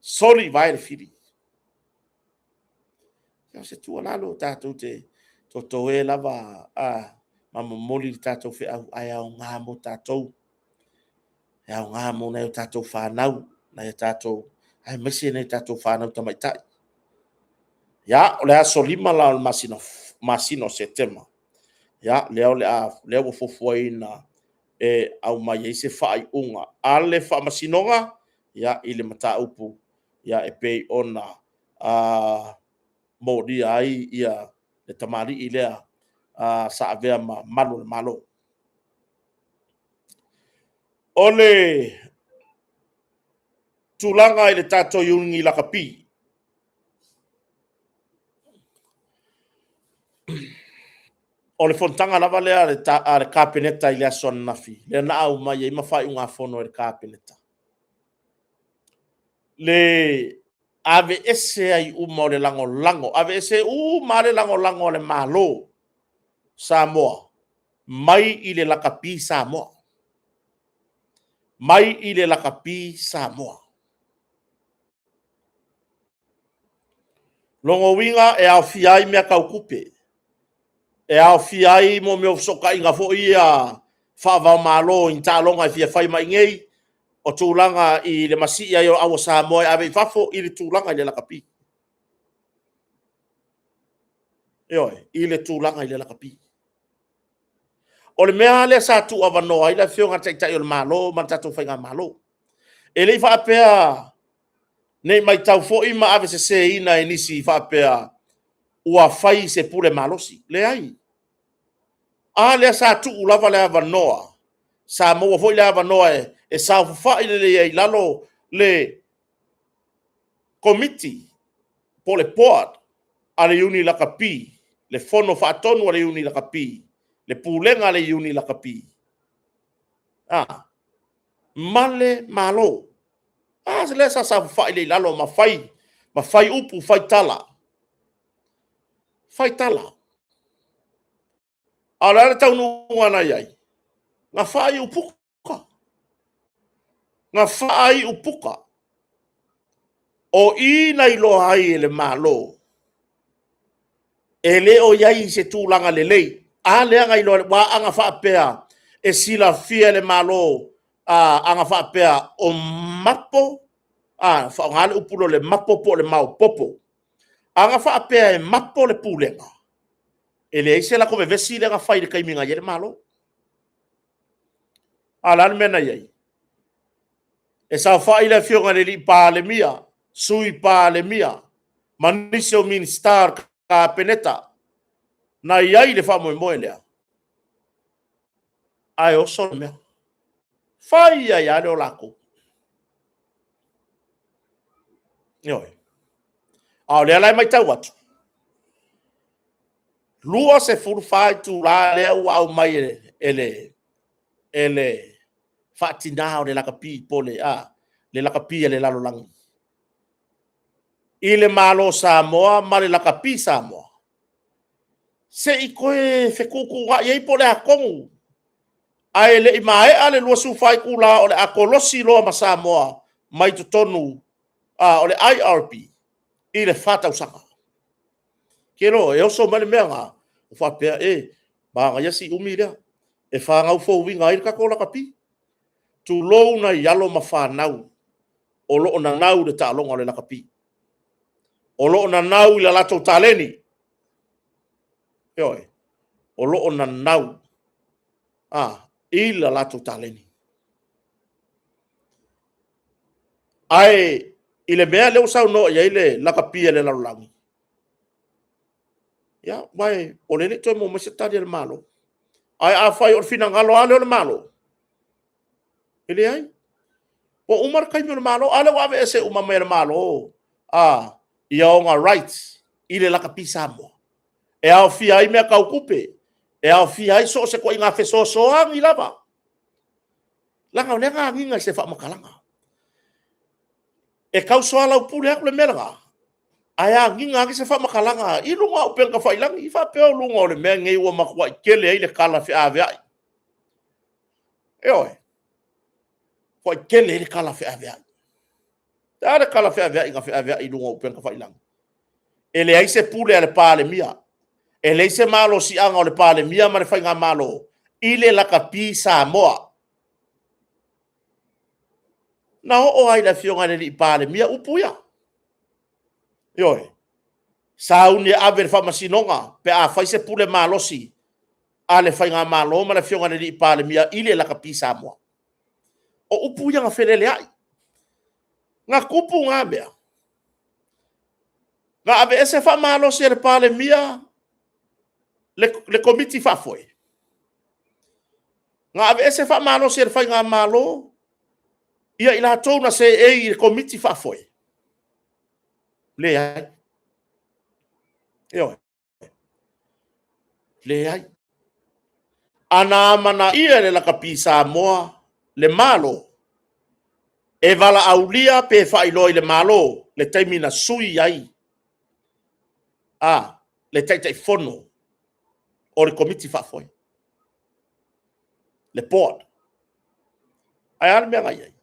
soli i vae le fili. O se tuualalo, tatou te totoe lava ma momoli le tatou feau, ae aoga mo tatou, e aoga mo nai a tatou fanau, aemaise nai a tatou fanau tamaitai. Ia, o le aso 5 la o le masina o Setema, lea ua fuafuaina e aumai ai se faaiuga a le Faamasinoga i le mataupu e pei ona molia ai le tamalii lea sa avea ma malu o le Malo. O le tulaga i le tatou Iuni Lakapi, o le fonotaga lava lea a le Kapeneta i le aso ananafi, lea na aumai ai ma faaiugafono e le Kapeneta, le aveese ai uma o le lagolago, aveese uma lava le lagolago a le Malo Samoa mai i le lakapi Samoa, mai i le lakapi Samoa. O lona uiga e aofia ai mea tau tupe, e aofia ai mea o fesootaiga foi ia faava-o-Malo i ni taaloga e fia fai mai i inei, o tulaga i le masii ai o aua Samoa e ave i fafo i le tulaga i le lakapi. Ioe, i le tulaga i le lakapi. O le mea lava lea sa tuuavanoa ai le Afioga i le Taitai o le Malo ma le tatou Faigamalo. E le i faapea ne i matau foi ma aveseseina e nisi faapea ua fai i se pule malosi. Leai. A lea sa tuu lava le avanoa, sa maua foi le avanoa e saofafai lelei ai i lalo le Komiti po o le Board a le Iuni Lakapi, le Fono Faatonu a le Iuni Lakapi, le Pulega a le Iuni Lakapi, ma le Malo. A lea sa saofafai lelei i lalo ma fai upu fai tala, fai tala. A o le a le taunuuga na i ai? Na faaiu puka, na faaiu puka. O i na iloa ai e le Malo, e le o i ai i se tulaga lelei. A lea na iloa ai, aua ana faapea e silafia e le Malo, ana faapea o mapo, faaaoga le upu lea o le mapo po o le maopoopo. A na faapea e mapo le pulega, e leai se latou vevesi lea na fai i le taimi na i ai le Malo. A o le a le mea na i ai? E saofai le Afioga i le Palemia, Sui Palemia ma nisi o Minisita o le Kapeneta na i ai le faamoemoe lea, ae oso le mea. Fai ai lava lea o latou. Ioe. A o lea la e matau atu, 24 itula lea ua aumai e le faatina o le lakapi po o le lakapi a le lalolagi i le Malo o Samoa ma le lakapi Samoa, se i toe fetuutuunai ai po o le a tonu, ae le i maea le 24 itula o le a kolosi loa ma Samoa mai totonu o le IRP i le 4 tausaga. Ou te iloa e oso mai le mea lena, ma faapea, e manaia si umi lea e fanau fouina ai le tatou lakapi. Tulou nai alo ma fanau o lo o nanau i le taaloga o le lakapi, o lo o nanau i le latou taleni. Ioe, o lo o nanau i le latou taleni. Ae i le mea lea ua saunoa i ai le lakapi a le lalolagi, ia, aua o lea e le i toe maua mai se tali a le Malo. Ae afai o le finagalo lava lea o le Malo, e leai. Ua uma le taimi o le Malo, a lea ua aveese uma mai e le Malo ia ona rights i le lakapi Samoa, e aofia ai mea tau tupe, e aofia ai so o se ituaiga fesoasoani lava. Leaga o lea na agiga i se faamatalaga. E tau soalaupule atu le mea lena, ae agiga ane se faamatalaga i luga o upega tafailagi, i faapea o luga o le mea lenei ua matuai tele ai le tala feaveai. Ioe, matuai tele ai le tala feaveai. E a le tala feaveai na feaveai i luga o upega tafailagi? E leai se pule a le Palemia, e leai se malosiaga o le Palemia ma le Faigamalo i le lakapi Samoa. Na oo lava i le Afioga i le Palemia upu ia. Ioe, sauni e ave i le faamasinoga pe a fai se pule malosi a le Faigamalo ma le Afioga i le Palemia i le lakapi Samoa. O upu ia na feleleai. Na tupu na mea, na aveese faamalosi e le Palemia le Komiti Faafoe? Na aveese faamalosi e le Faigamalo ia i latou na seei i le Komiti Faafoe? Leai. Ioe, leai. A na amanaia e le Lakapi Samoa le Malo, e valaaulia pe faailoa i le Malo le taimi na sui ai le Taitaifono o le Komiti Faafoe, le board. Ae a le mea na i ai?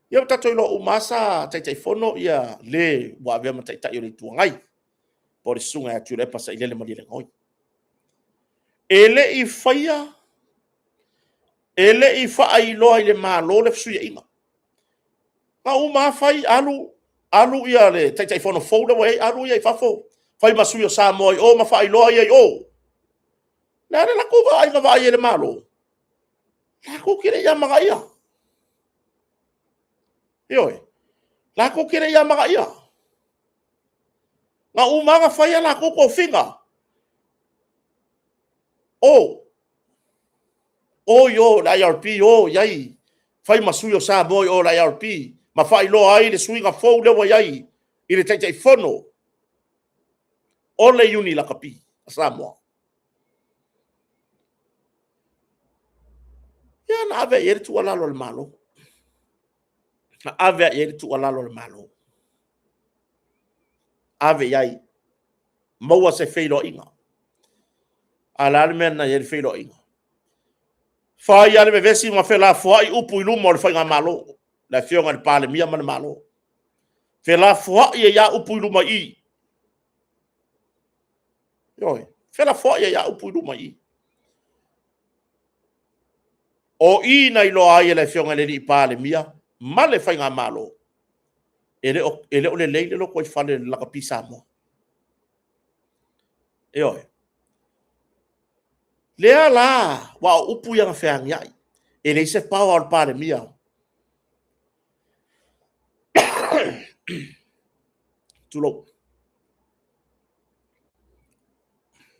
Ia ua tatou iloa uma lava sa Taitaifono le ua avea ma Taitai o le Itu Agai, po o le Susuga ia Tuilaepa Sailele Malielegaoi. E le i faia, e le i faailoa i le Malo le fesuiaiga. Na uma lava fai alu, alu le Taitaifono fou lea ua i ai, alu ia i fafo fai ma sui o Samoa i o ma faailoa ia i o. O le a le latou vaai na vaai ai i le Malo? Latou te le i amanaia. Ioe, latou te le i amanaia. Na uma lava ona fai a latou tofiga, o i o i le IRP, o i ai, fai ma sui o Samoa i o i le IRP, ma faailoa ai le suiga fou lea ua i ai i le Taitaifono o le Iuni Lakapi a Samoa. Ia na ave i ai le tuualalo a le Malo. Na ave i ai le tuualalo a le Malo, ave i ai, maua se feiloaiga. A o le a le mea na i ai le feiloaiga? Fai lava le vevesi ma felafoai upu i luma o le Faigamalo, le Afioga i le Palemia ma le Malo. Felafoai ai lava upu i luma i i. Ioe, felafoai ai lava upu i luma i i. O i na iloa ai e le Afioga i le Palemia ma le Faigamalo, e le o lelei le lotoifale o le Lakapi Samoa. Ioe. Lea la, aua o upu ia na feagiai, e leai se power o le Palemia. Tulou.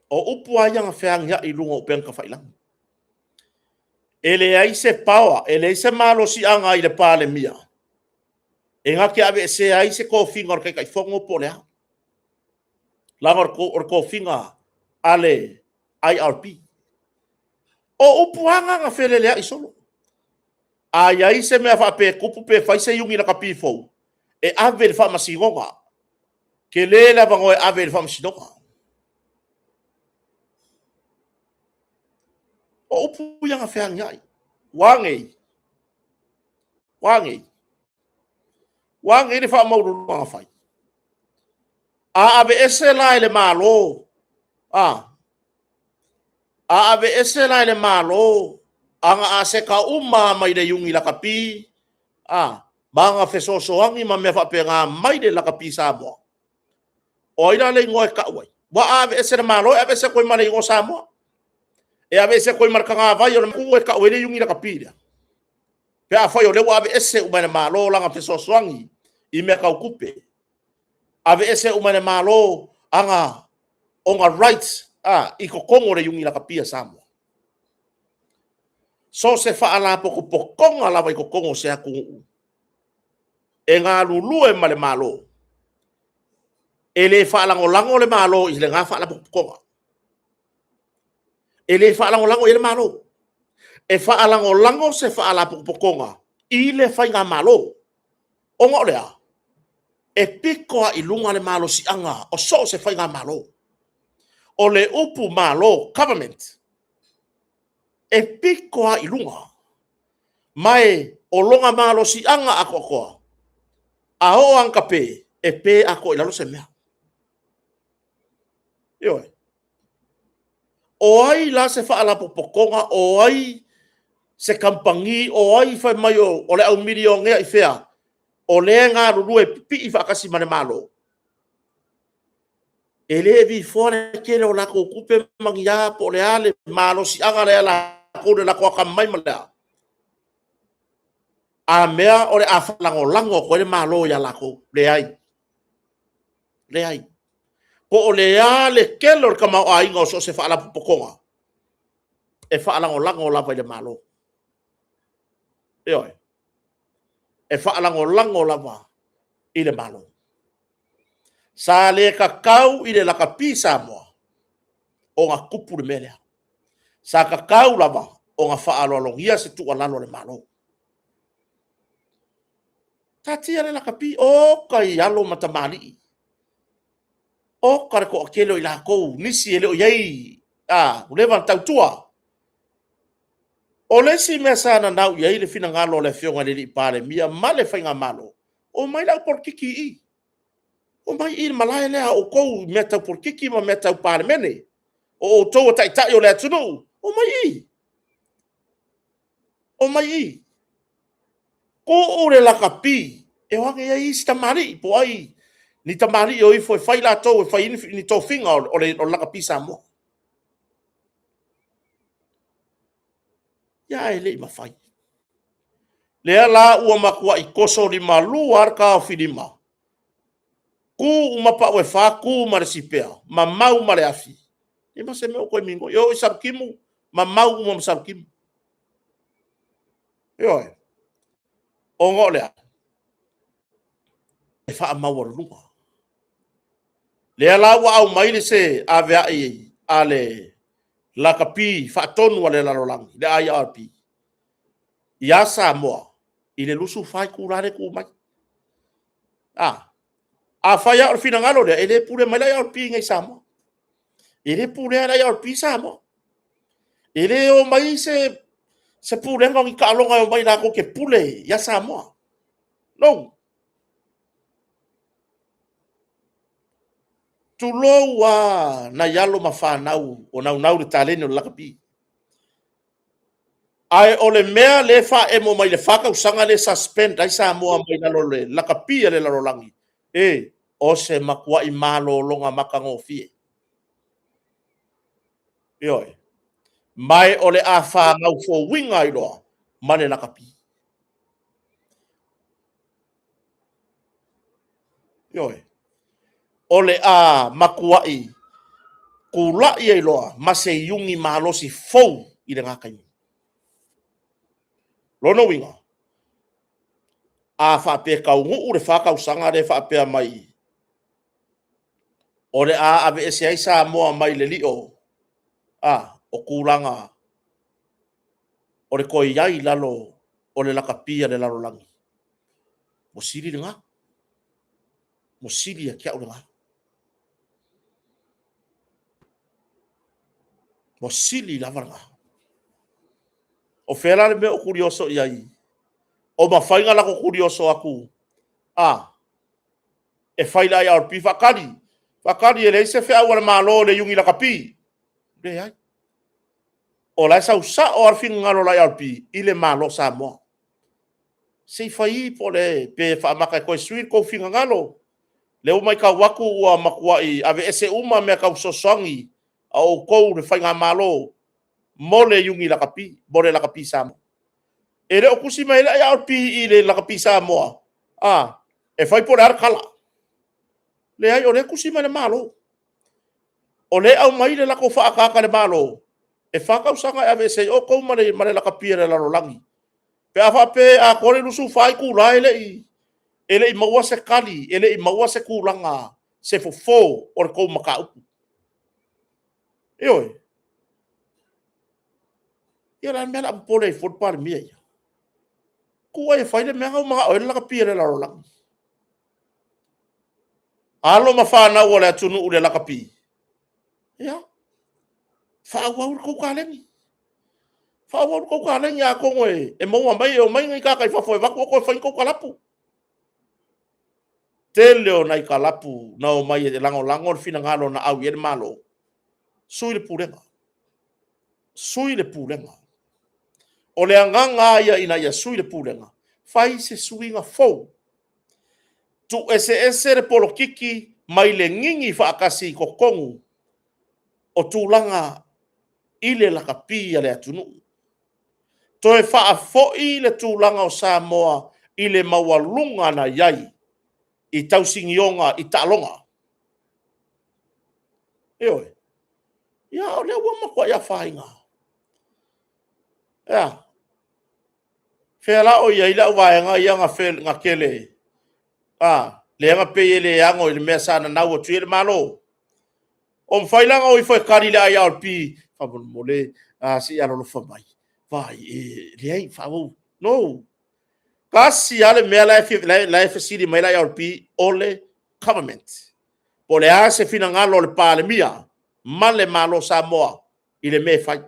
O upu lava ia na feagiai i luga o upega tafailagi. E leai se power, e leai se malosiaga i le Palemia e na te aveesea ai se tofiga o le Taitaifono po o le a. Leaga o le tofiga a le IRP. O upu lava na na feleleai solo. A i ai se mea faapea e tupu pe fai se Iuni Lakapi fou, e ave i le faamasinoga. Tele le avanoa e ave ai i le faamasinoga. O upu ia na feagiai. Ua a nei? Ua a nei? Ua a nei le faamaualuluga na fai? A aveese la e le Malo, a aveese la e le Malo ana aseta uma mai le Iuni Lakapi, ma ana fesoasoani ma mea faapena mai le Lakapi Samoa, o ai la le igoa e tau ai? Aua a aveese e le Malo e aveese atu ai ma le igoa Samoa. E aveese atu ai ma le tagavai o le e tau ai le Iuni Lakapi lea. Pe afai o lea ua aveese uma e le Malo lana fesoasoani i mea tau tupe, aveese uma e le Malo ona rights i totonu o le Iuni Lakapi a Samoa. So o se faalapotopotoga lava i totonu o se atunuu e galulue ma le Malo, e le faalagolago le Malo i lena faalapotopotoga. E le faalagolago i ai le Malo. E faalagolago se Faalapotopotoga i le Faigamalo. Ona o le a? E pito lava i luga le malosiaga o so o se Faigamalo. O le upu Malo, Government, e pito lava i luga. Ma o lona malosiaga atoatoa, a oo lava ina tape, e pe atoa i lalo se mea. Ioe. O ai la se Faalapotopotoga o ai se Kamupani o ai fai mai o le au milionea i fea, o lea e galulue pipii faatasi ma le Malo? E le vifoa le tele o latou tupe ma ni a po o le a le malosiaga lea ia i latou i le latou atamamai ma le a. A mea o le a faalagolago atu ai le Malo ia latou? Leai, leai. Po o le a le tele o le tamaoaiga o so o se Faalapotopotoga, e faalagolago lava i le Malo. Ioe, e faalagolago lava i le Malo. Sa le tatau i le lakapi Samoa ona tupu le mea lea. Sa tatau lava ona faaaloalogia se tuualalo a le Malo. Taatia le lakapi, o ta i alo ma tamalii, oka le toatele o i latou, nisi e le o i ai, ua leva ona tautua. O le isi mea sa nanau i ai le finagalo o le Afioga i le Palemia ma le Faigamalo, omai le au polokiki i i, omai i i, i le malae lea a outou i mea tau polokiki ma mea tau Palemene. O outou o taitai o le atunuu, omai i i, omai i i. Tuu le lakapi e o ane ai isi tamalii, po o ai ni tamalii e o ifo e fai latou e fai ai ni tofiga o le lakapi Samoa. Ae le i mafai. O lea la ua matuai toso limalua lava le taofilima, tu uma pau e 4, tu ma le sipea, mamau ma le afi, leai ma se mea o toe migoi. E oo i Salutimu, mamau uma ma Salutimu. Ioe, ona o le a? E faamaualuluga. O lea la ua aumai se aveai a le lakapi faatonu a le lalolagi, le IRP ia Samoa i le 24 itula lea e tu mai. Afai lava o le finagalo lea, e le pulea mai le IRP i inei i Samoa. E le pulea e le IRP Samoa. E le o mai se pulega o ni taaloga e omai latou te pule ia Samoa. No. Tulou lava nai alo ma fanau o naunau i le taleni o le lakapi. Ae o le mea lea e faaemo mai i le 4 tausaga lea e suspend ai Samoa mai lalo o le lakapi a le lalolagi, e, o se matuai malologa matagofie. Ioe. Ma o le a fanau fouina ai loa ma le lakapi. Ioe. O le a matuai tulai ai loa ma se iuni malosi fou i lena taimi. Lona uiga, a faapea e taunuu le 4 tausaga lea e faapea mai o le a aveese ai Samoa mai le lio o tulaga o le toe i ai i lalo o le lakapi a le lalolagi, ua sili lena, ua sili ia te au lena. Ua sili lava lena. O fea la le mea o tulioso i ai? O mafai ona latou tulioso atu, a, e fai i le IRP, faatali, faatali e leai se feau a le Malo i le Iuni Lakapi. Leai. O la e sau sao lava le finagalo o le IRP i le Malo o Samoa. Se i fai po o le, pe faamata e toe sui lo outou finagalo. O lea ua matau atu ua matuai aveese uma mea tau fesoasoani a outou le Faigamalo mo le Iuni Lakapi, mo le Lakapi Samoa. E le o tusi mai ai le IRP i le Lakapi Samoa, a, e fai po o le a le tala. Leai, o lea e tusi mai le Malo. O lea e aumai le latou faaataata i le Malo. E 4 tausaga e aveese ai outou ma le lakapi a le lalolagi pe a faapea e atoa le 24 itula e le i maua se tali, e le i maua se tulaga, se fofo o le tou mataupu. Ioe. Ia o le a le mea o le a popole ai fua le Palemia ia? Tuu ai e fai le mea lena ua manao i ai le lakapi a le lalolagi. Alo ma fanau a le atunuu i le lakapi, ia, faaauau le tou taleni. Faaauau le tou taleni, atonu e maua mai, e omai ni tagata i fafo e avatu toe fai ni tou kalapu. Tele o nai kalapu na omai e lagolago le finagalo na au i ai le Malo, sui le Pulega, sui le Pulega. O le agaga lava ia ina ia sui le Pulega, fai se suiga fou, tuueseese le polokiki mai le gigi faatasi i totonu o tulaga i le lakapi a le atunuu. Toe faafoi le tulaga o Samoa i le maualuga na i ai i tausinioga i taaloga. Ioe. Ia o lea ua matuai afaina lava. E a? Fea la o i ai le auvaega ia na tele, lea na pei e le ano i le mea sa nanau atu i ai le Malo? O mafai la ona o ifo e tali i le IRP, faamolemole se i alolofa mai, vaai e leai, faaauau. No! Tasi lava le mea la e fesili mai ai le IRP, o le government. Po o le a se finagalo o le Palemia ma le Malo o Samoa i le mea e fai.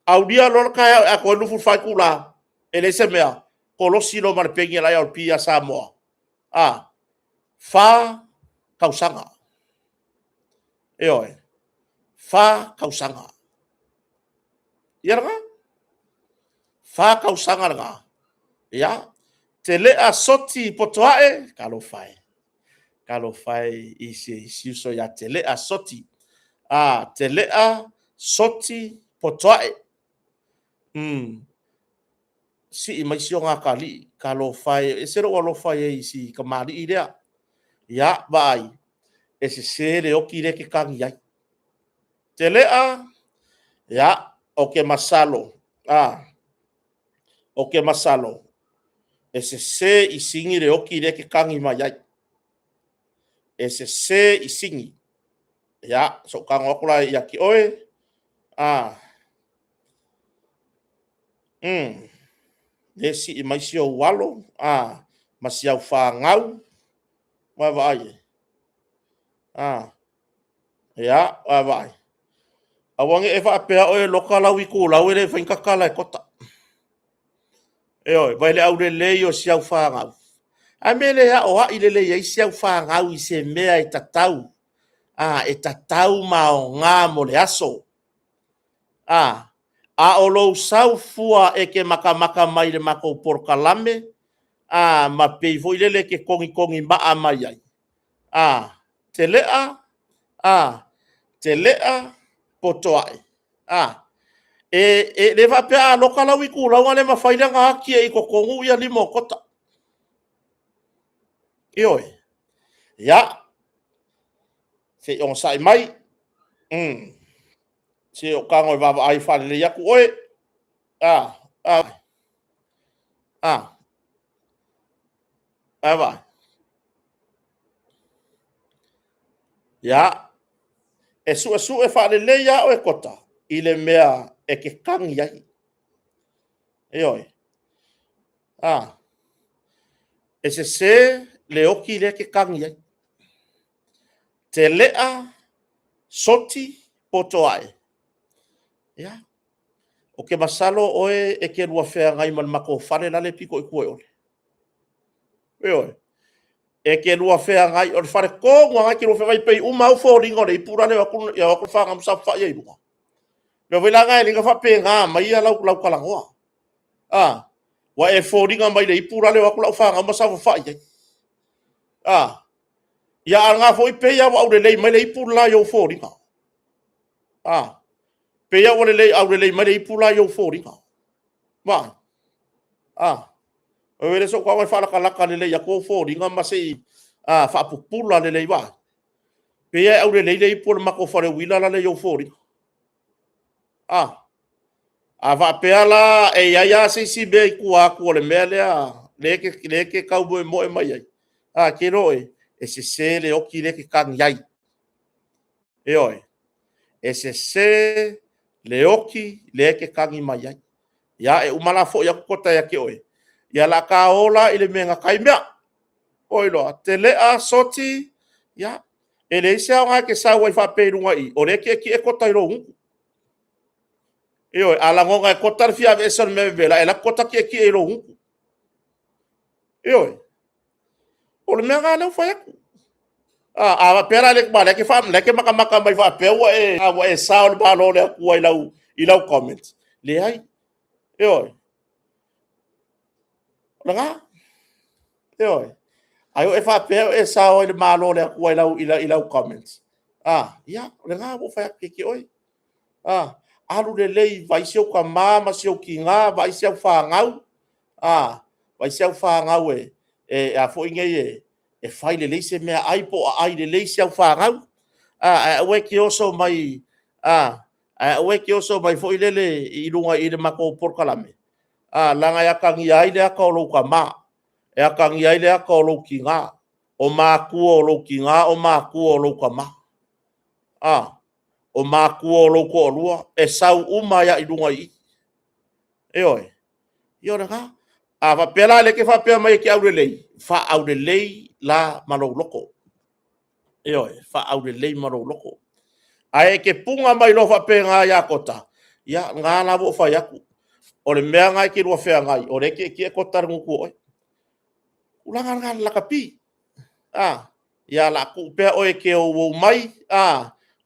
Aulia loa le taeao e atoa ai le 24 itula e leai se mea, kolosi loa ma le pegi a le IRP ia Samoa, 4 tausaga. Ioe, 4 tausaga. Ia lena, 4 tausaga lena. Ia, telea soti potoae, talofa e, talofa e i si uso ia Telea Soti. Telea Soti Potoae. Sii mai si ona atalii, talofa e, e ese lou alofa i ai i si tamalii lea. Ia, vaai, e sese le oti lea e te tagi ai. Telea, ia, ou te masalo, ou te masalo e sese i Sini le oti lea e te tagi mai ai. E sese i Sini. Ia, se i ou tago atu la ia te oe. Lea e sii mai si ou alo ma si au fanau. Vaavaai i ai. Ia, vaavaai. Aua ne i e faapea oe e loka lau itulau e le mafai ona tatala e Kota. Ioe, vaai i le aulelei o si au fanau. A mea e le aoai lelei ai si au fanau i se mea e tatau, e tatau ma aoga mo le aso? A o lou sau fua e te matamata mai i le matou polokalame ma pei foi lele e te togitogimaa mai ai, Telea, Telea Potoai, e le faapea a loka lau itulau ona le mafai lea ona ati ai i totonu lima o Kota. Ioe. Ia, se i onosai mai, se i ou tago e vaavaai faalelei atu oe. Vaai. Ia, e suesue faalelei lava oe Kota i le mea e te tagi ai. Ioe. E sese le oti lea e te tagi ai. Telea soti potoae. Ia, ou te masalo o oe e te lua feagai ma le matou fale lale e pito i tua i o. Ioe. E te lua feagai, o le fale tonu lava lena e te lua feagai, pei uma lava au foliga o le ipu la e o atu le fanau ma saofafai ai i luga. O le mea foi la lena e ala ai ona faapena mai lau talanoa. Ua e foliga mai le ipu la e o atu lau fanau ma saofafai ai. A, a o lena foi e pei lava ua aulelei mai le ipu le la i ou foliga. E pei lava ua aulelei mai le ipu la i ou foliga. Vaai. Se i ou tago e faalatalata lelei atu ou foliga ma se i faapupula lelei. Vaai, pei lava e aulelei le ipu o le matou faleuila lale i ou foliga. A faapea la e i ai lava se isi mea i tua atu o le mea lea e te tau moemoe mai ai, e te iloa oe, e sese le oti lea e te tagi ai. Ioe, e sese le oti lea e te tagi mai ai. Ia e uma la foi atu kota ia te oe, ia o le a ta o la i le mea e gata ai mea. Ua iloa? Telea soti, ia e leai se aoga e te sau ai faapea i luga i i, o lea e tietie kota i lou gutu. Ioe, a lagona e kota le fia aveese o le mea vevela, e alu atu kota tietie i lou gutu. Ioe, o le mea lena lea ua fai atu. A faapea la aua o lea e te matamata mai faapea ua e sao i le Malo o le Atua i lau comment. Leai, ioe, o lena, ioe. Ae ua e faapea ua e sao ai i le Malo o le Atua i lau comment, ia o lena ua ou fai atu ia te oe. Alu lelei, vaai si ou tama ma si ou tina, vaai si au fanau, vaai si au fanau e fai lelei se meaai po o aai lelei si au fanau, ae aua e te oso mai, ae aua e te oso mai foi lele i luga i le matou polokalame, leaga e atagia ai le ata o lou tama, e atagia ai le ata o lou tina, o matua o lou tina, o matua o lou tama, o matua o lou toalua, e sau uma ai lava i luga i i. Ioe, ia o lena. A faapea la o lea e te faapea mai e te aulelei, faaaulelei la ma lou loto. Ioe, faaaulelei ma lou loto. Ae e te puna mai loa faapena ia Kota, ia o lena la ua ou fai atu, o le mea lena e te lua feagai, o lea e tietie Kota i le gutu o oe. O le tulaga lena i le lakapi. Ia o le a tuu pea oe e te ou mai,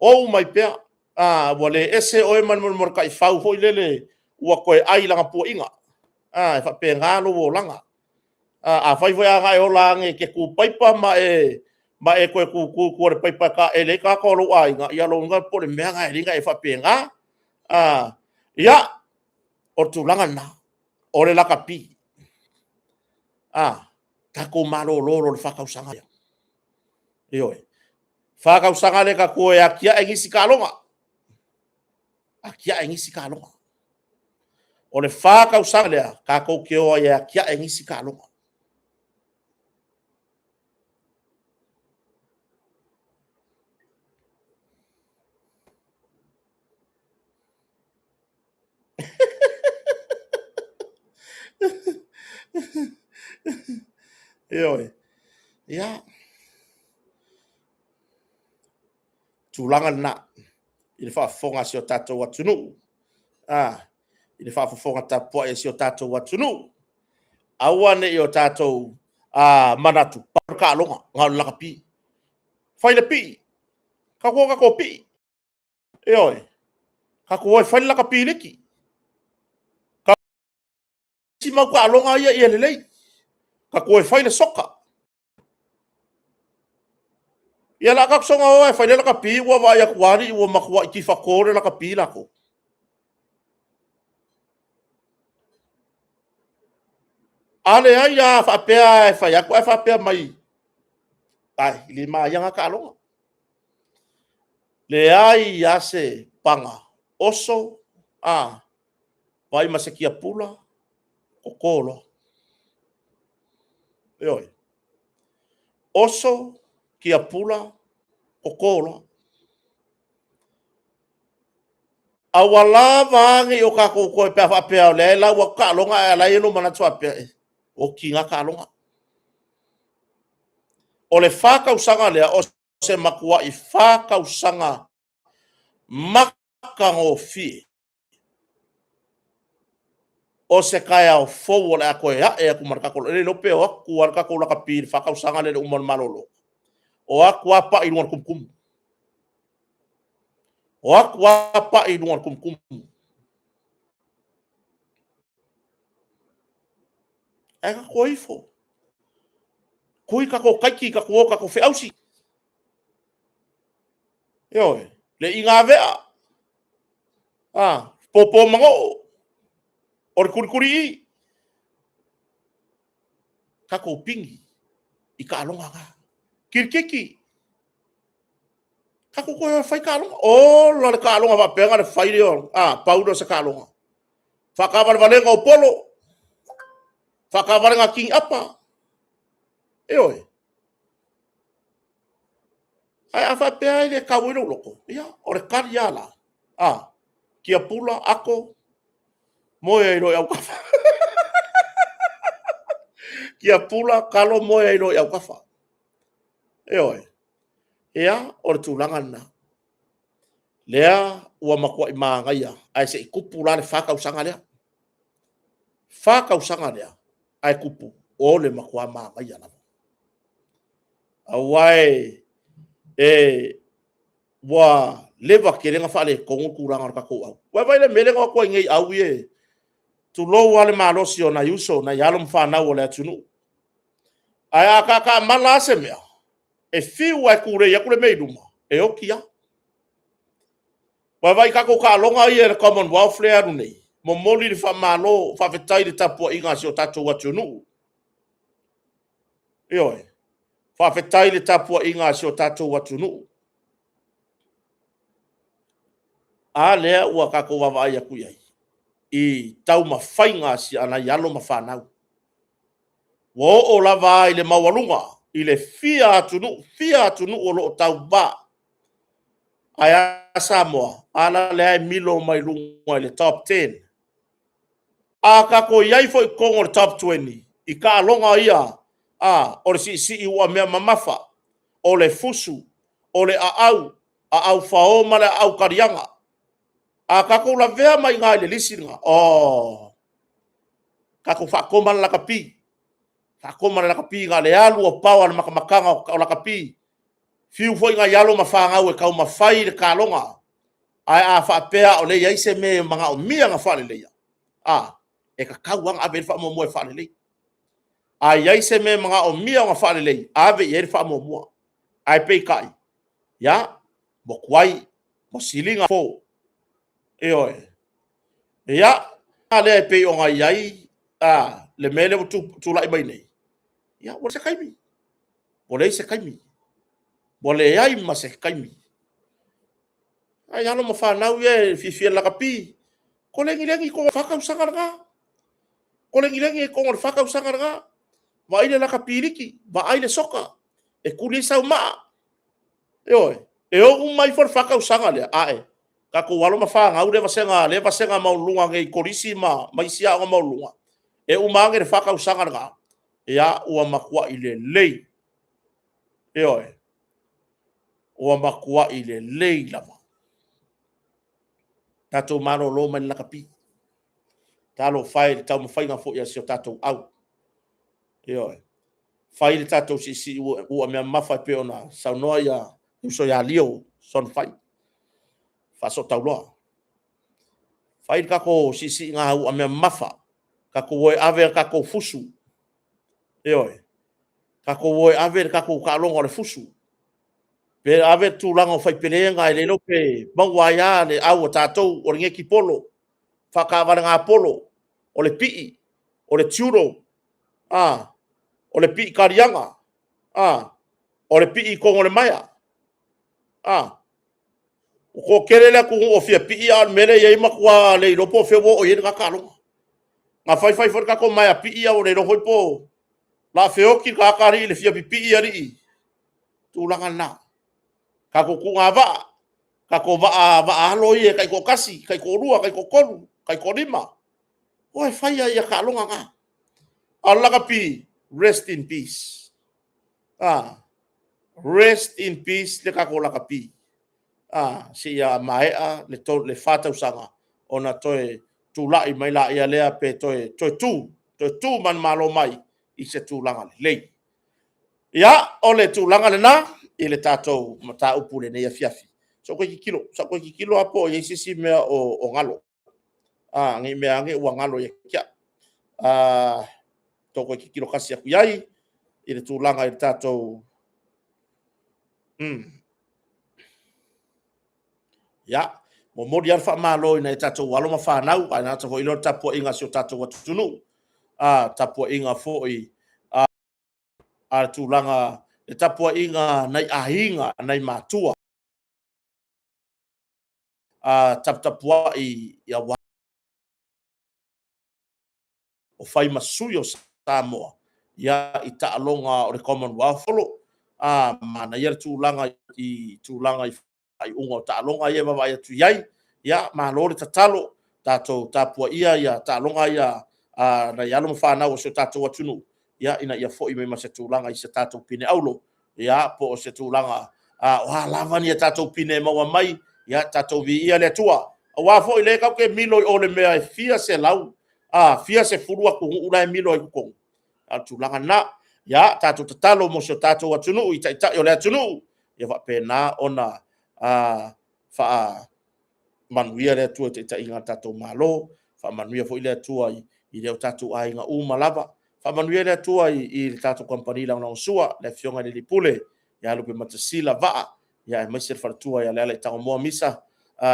ou mai pea. Ua le ese oe ma le taifau foi lele ua toe ai i lana puaiga. E faapena lou olaga. Afai foi a na e ola ane e te tu paipa ma e toe tutu i tua i le paipa e taele ai tagata o lou aiga, ia o lona uiga po o le mea lena e ala ai ona e faapena. Ia, o le tulaga lena, o le lakapi. Tatou malolo loa i le 4 tausaga lea. Ioe. 4 tausaga lea tatou te o e atiae nisi taaloga, atiae nisi taaloga. O le 4 tausaga lea tatou te o ai e atiae nisi taaloga. Ioe. Ia, tulaga lena i le faafofoga a si o tatou atunuu, i le faafofoga tapuai a si o tatou atunuu. Aua ne i o tatou manatu, pau le taaloga na o le lakapi. Fai le pii, tatou o tatou pii. Ioe, tatou o e fai le lakapi liki. Isi mau taaloga ia ia lelei. Tatou o e fai le soccer. Ia o le a tatou soona o lava e fai le lakapi ua vaai atu lava alii ua matuai tifato le lakapi latou. A leai a faapea lava e fai atu ae faapea mai, ai, e le manaia na taaloga. Leai lava se paga oso, vaai ma se tiapula, toto loa. Ioe. Oso, tiapula, toto loa. Aua lava a ne i o tatou toe, pe a faapea o lea e lau atu taaloga ae o la e i ai lou manatu faapea, e oti na taaloga. O le 4 tausaga lea, o se matuai 4 tausaga matagofie. O se taeao fou o le a toe ae atu ma le tatou, e le iloa pe o atu lava le tatou lakapi i le 4 tausaga lea i le uma o le malolo. O atu lava pai i luga o le tumutumu. O atu lava pai i luga o le tumutumu. Ae tatou o ifo, tui tatou taiki, tatou o tatou feausi. Ioe, le igavea, popo manoo, o le tulituli tatou pigi i taaloga na. Kirikiti. Tatou toe o e fai taaloga. Ola le taaloga faapea na le fai lea, a, pau lea o se taaloga. Faataavalevalega o polo, faataavaleaga tini apa. Ioe. Ae a faapea e le tau ai lou loto, ia, o le tali lava la, a, tiapula, ato, moe ai loa i autafa. Tiapula, talo, moe ai loa i autafa. Ioe. Ia, o le tulaga lena. Lea ua matuai manaia, ae se i tupu la le 4 tausaga lea. 4 tausaga lea, ae tupu, o le matua manaia lava. Aua e ua leva tele na faaletonu le tulaga o le tatou au. Ua vaai le mea lea na o atu ai nei au ia, tulou lava le malosi o nai uso, nai alo ma fanau o le atunuu. Ae a taatamala lava se mea, e fiu lava e tulei atu le mea i luma, e oti lava. Ua vaai i tatou taaloga ia i le Commonwealth lea e alu nei, momoli le faamalo, faafetai i le tapuaiga a si o tatou atunuu. Ioe, faafetai i le tapuaiga a si o tatou atunuu. A lea ua tatou vaavaai atu i ai i taumafaiga a nai alo ma fanau. Ua oo lava i le maualuga i le fia atunuu, fia atunuu o lo o tauva. Ae a Samoa? A la lea e milo mai luga i le top 10. A tatou i ai foi i totonu o le top 20 i taaloga ia a, o le siisii uamea mamafa, o le fusu, o le aau, aau fao ma le aau kaliaga. A tatou lavea mai i ina i le lisi lena, o tatou faatoma le lakapi, faatoma le lakapi na o le alu o paoa i le matamataga o lakapi. Fiu foi nai alo ma fanau e taumafai le taaloga, ae a faapea o lea e i ai se mea e manaomia ona faaleleia, a, e tatau lava ona ave i ai le faamuamua e faalelei. A i ai se mea e manaomia ona faalelei, ave i ai le faamuamua. Ae peitai, ia, ua tuai, ua siliga fo. Ioe. Ia, lea e pei ona i ai le mea lea ua tulai mai nei, ia ua leai se taimi, ua leai se taimi, ua leai ma se taimi. Ai alo ma fanau ia e fiafia i le lakapi, ko legilegi i 4 tausaga lena. Ko legilegi i totonu o le 4 tausaga lena. Vaai le lakapi liki, vaai le soka, e tuli ai sau maa. Ioe, e uma ifo le 4 tausaga lea, ae tatou alo ma fanau lea vasega, lea vasega maualuluga nei i Kolisi ma isi aoga maualuluga, e uma ane le 4 tausaga lena, ia ua matuai lelei. Ioe, ua matuai lelei lava. Tatou malolo mai le lakapi. Talofa e i le taumafaiga foi a si o tatou au. Ioe. Fai le tatou siisii uamea mamafa e pei ona saunoa ia uso ia Leo Sonfai, Faasootauloa. Fai le tatou siisiiga uamea mamafa, tatou o e ave a tatou fusu. Ioe. Tatou o e ave le tatou taaloga o le fusu. Pe ave le tulaga o faipelega e le iloa pe maua ai lava le au a tatou o le netipolo, faataavalega polo, o le pii, o le judo, a, o le pii kaliaga, a, o le pii i totonu o le maea. A, ua toatele le atunuu o fia pii, a o le mea lea e i ai, matua le iloa po o fea ua oo i ai lena taaloga. Na fai fai foi le tatou maea pii, ae ua le iloa foi po o le a feoti le tagata alii i le fia pipii alii. Tulaga lena. Tatou tuuga vaa, tatou vaa, vaa alo ia taitoatasi, taitoalua, taitoatolu, taitoalima. O e fai ia taaloga na. A o le lakapi, rest in peace. Ah, rest in peace le tatou lakapi. Ah, seia maea le, to, le 4 tausaga ona toe tulai mai laia lea pe toe, toe tu, toe tu manumalo mai i se tulaga lelei. Ia, o le tulaga lena i le tatou mataupu i lenei afiafi. Sa ou toe tilotilo, sa ou toe tilotilo lava po o i ai se isi mea o galo. A, ne i mea ane ua galo ia te au. A, tou toe tilotilo tasi atu i ai i le tulaga i le tatou. Ia, momoli lava le faamalo i nai a tatou alo ma fanau, ae le gata foi i lea o le tapuaiga a si o tatou atunuu, a, tapuaiga foi a le tulaga, le tapuaiga a nai aiga, nai matua. taputapuai aua o fai ma sui o Samoa ia i taaloga o le Commonwealth. Manaia le tulaga i tulaga i faaiuga o taaloga ia e vaavaai atu i ai. Ia, malo le tatalo, tatou tapuaia ia taaloga ia a nai alo ma fanau o si o tatou atunuu, ia, ina ia foi mai ma se tulaga i se tatou pine auro, ia, po o se tulaga o a lava ni a tatou pine e maua mai, ia, tatou viia le Atua. Aua foi o lea tatou te milo i o i le mea e fia selau, fia sefulu atunuu la e milo ai i totonu, a o le tulaga lena. Ia, tatou tatalo mo si o tatou atunuu i taitai o le atunuu, ia faapena ona faamanuia le Atua i taitaiga a le tatou Malo, faamanuia foi le Atua i o tatou aiga uma lava. Faamanuia le Atua i le tatou Kamupani lagolagosua, le Afioga i le Pule ia Lupematasila Vaa, aemaise le faletua ia Lealaitagomoa Misa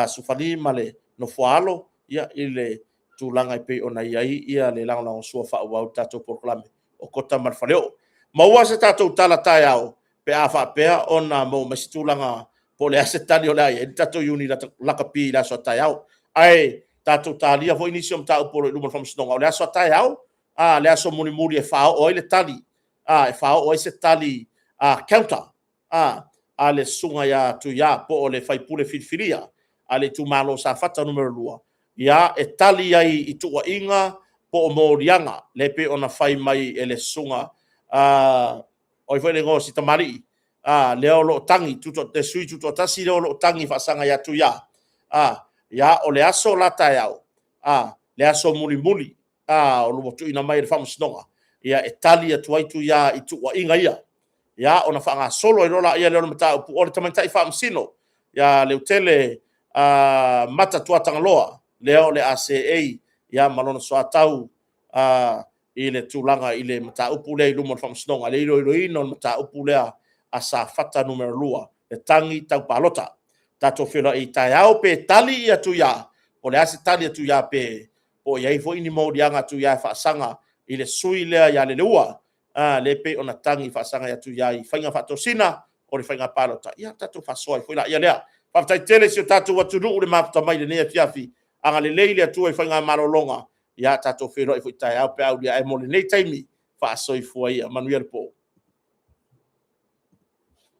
Sufali ma le nofoaalo i le tulaga e pei ona i ai le lagolagosua faaauau i le tatou polokalame o Kota ma le Faleoo. Maua se tatou tala taeao pe a faapea ona maua mai se tulaga po o le a se tali o le a i ai le tatou Iuni Lakapi i le aso a taeao. Ae tatou talia foi nisi o mataupu o lo o i luma o le Faamasinoga, o le aso a taeao, le aso mulimuli e faaoo ai le tali, e faaoo ai se tali counter a le susuga ia Tuia po o le faipule filifilia a le itumalo o Safata 2, ia, e tali ai i tuuaiga po o moliaga lea e pei ona fai mai e le susuga, o ai foi le igoa o si tamalii lea o lo o tagi, le sui tutoatasi lea o lo o tagi faasaga ia Tuia. Ia, o le aso la taeao, le aso mulimuli ua tuuina mai e le Faamasinoga, e tali atu ai Tuia i tuuaiga ia, ia ona faagasolo ai loa lea o le mataupu. O le tamaitai Faamasino ia Leutele Mata Tuatagaloa lea o le a seei ma lona soatau i le tulaga i le mataupu lea i luma o le Faamasinoga, le iloiloina o le mataupu lea a Safata 2, le tagi tau palota. Tatou feiloai taeao pe tali ia Tuia, po o le a se tali a Tuia pe o i ai foi ni moliaga a Tuia e faasaga i le sui lea ia Leilehua, lea e pei ona tagi faasaga ia Tuia i faiga faatosina o le faiga palota, ia tatou faasoa ai foi lea. Faafetai tele i si o tatou atunuu le mafuta mai i lenei afiafi. Agalelei le Atua i faiga malologa, ia tatou feiloai foi taeao pe a aulia ae mo lenei taimi, faasoifua ia. Manuia le po.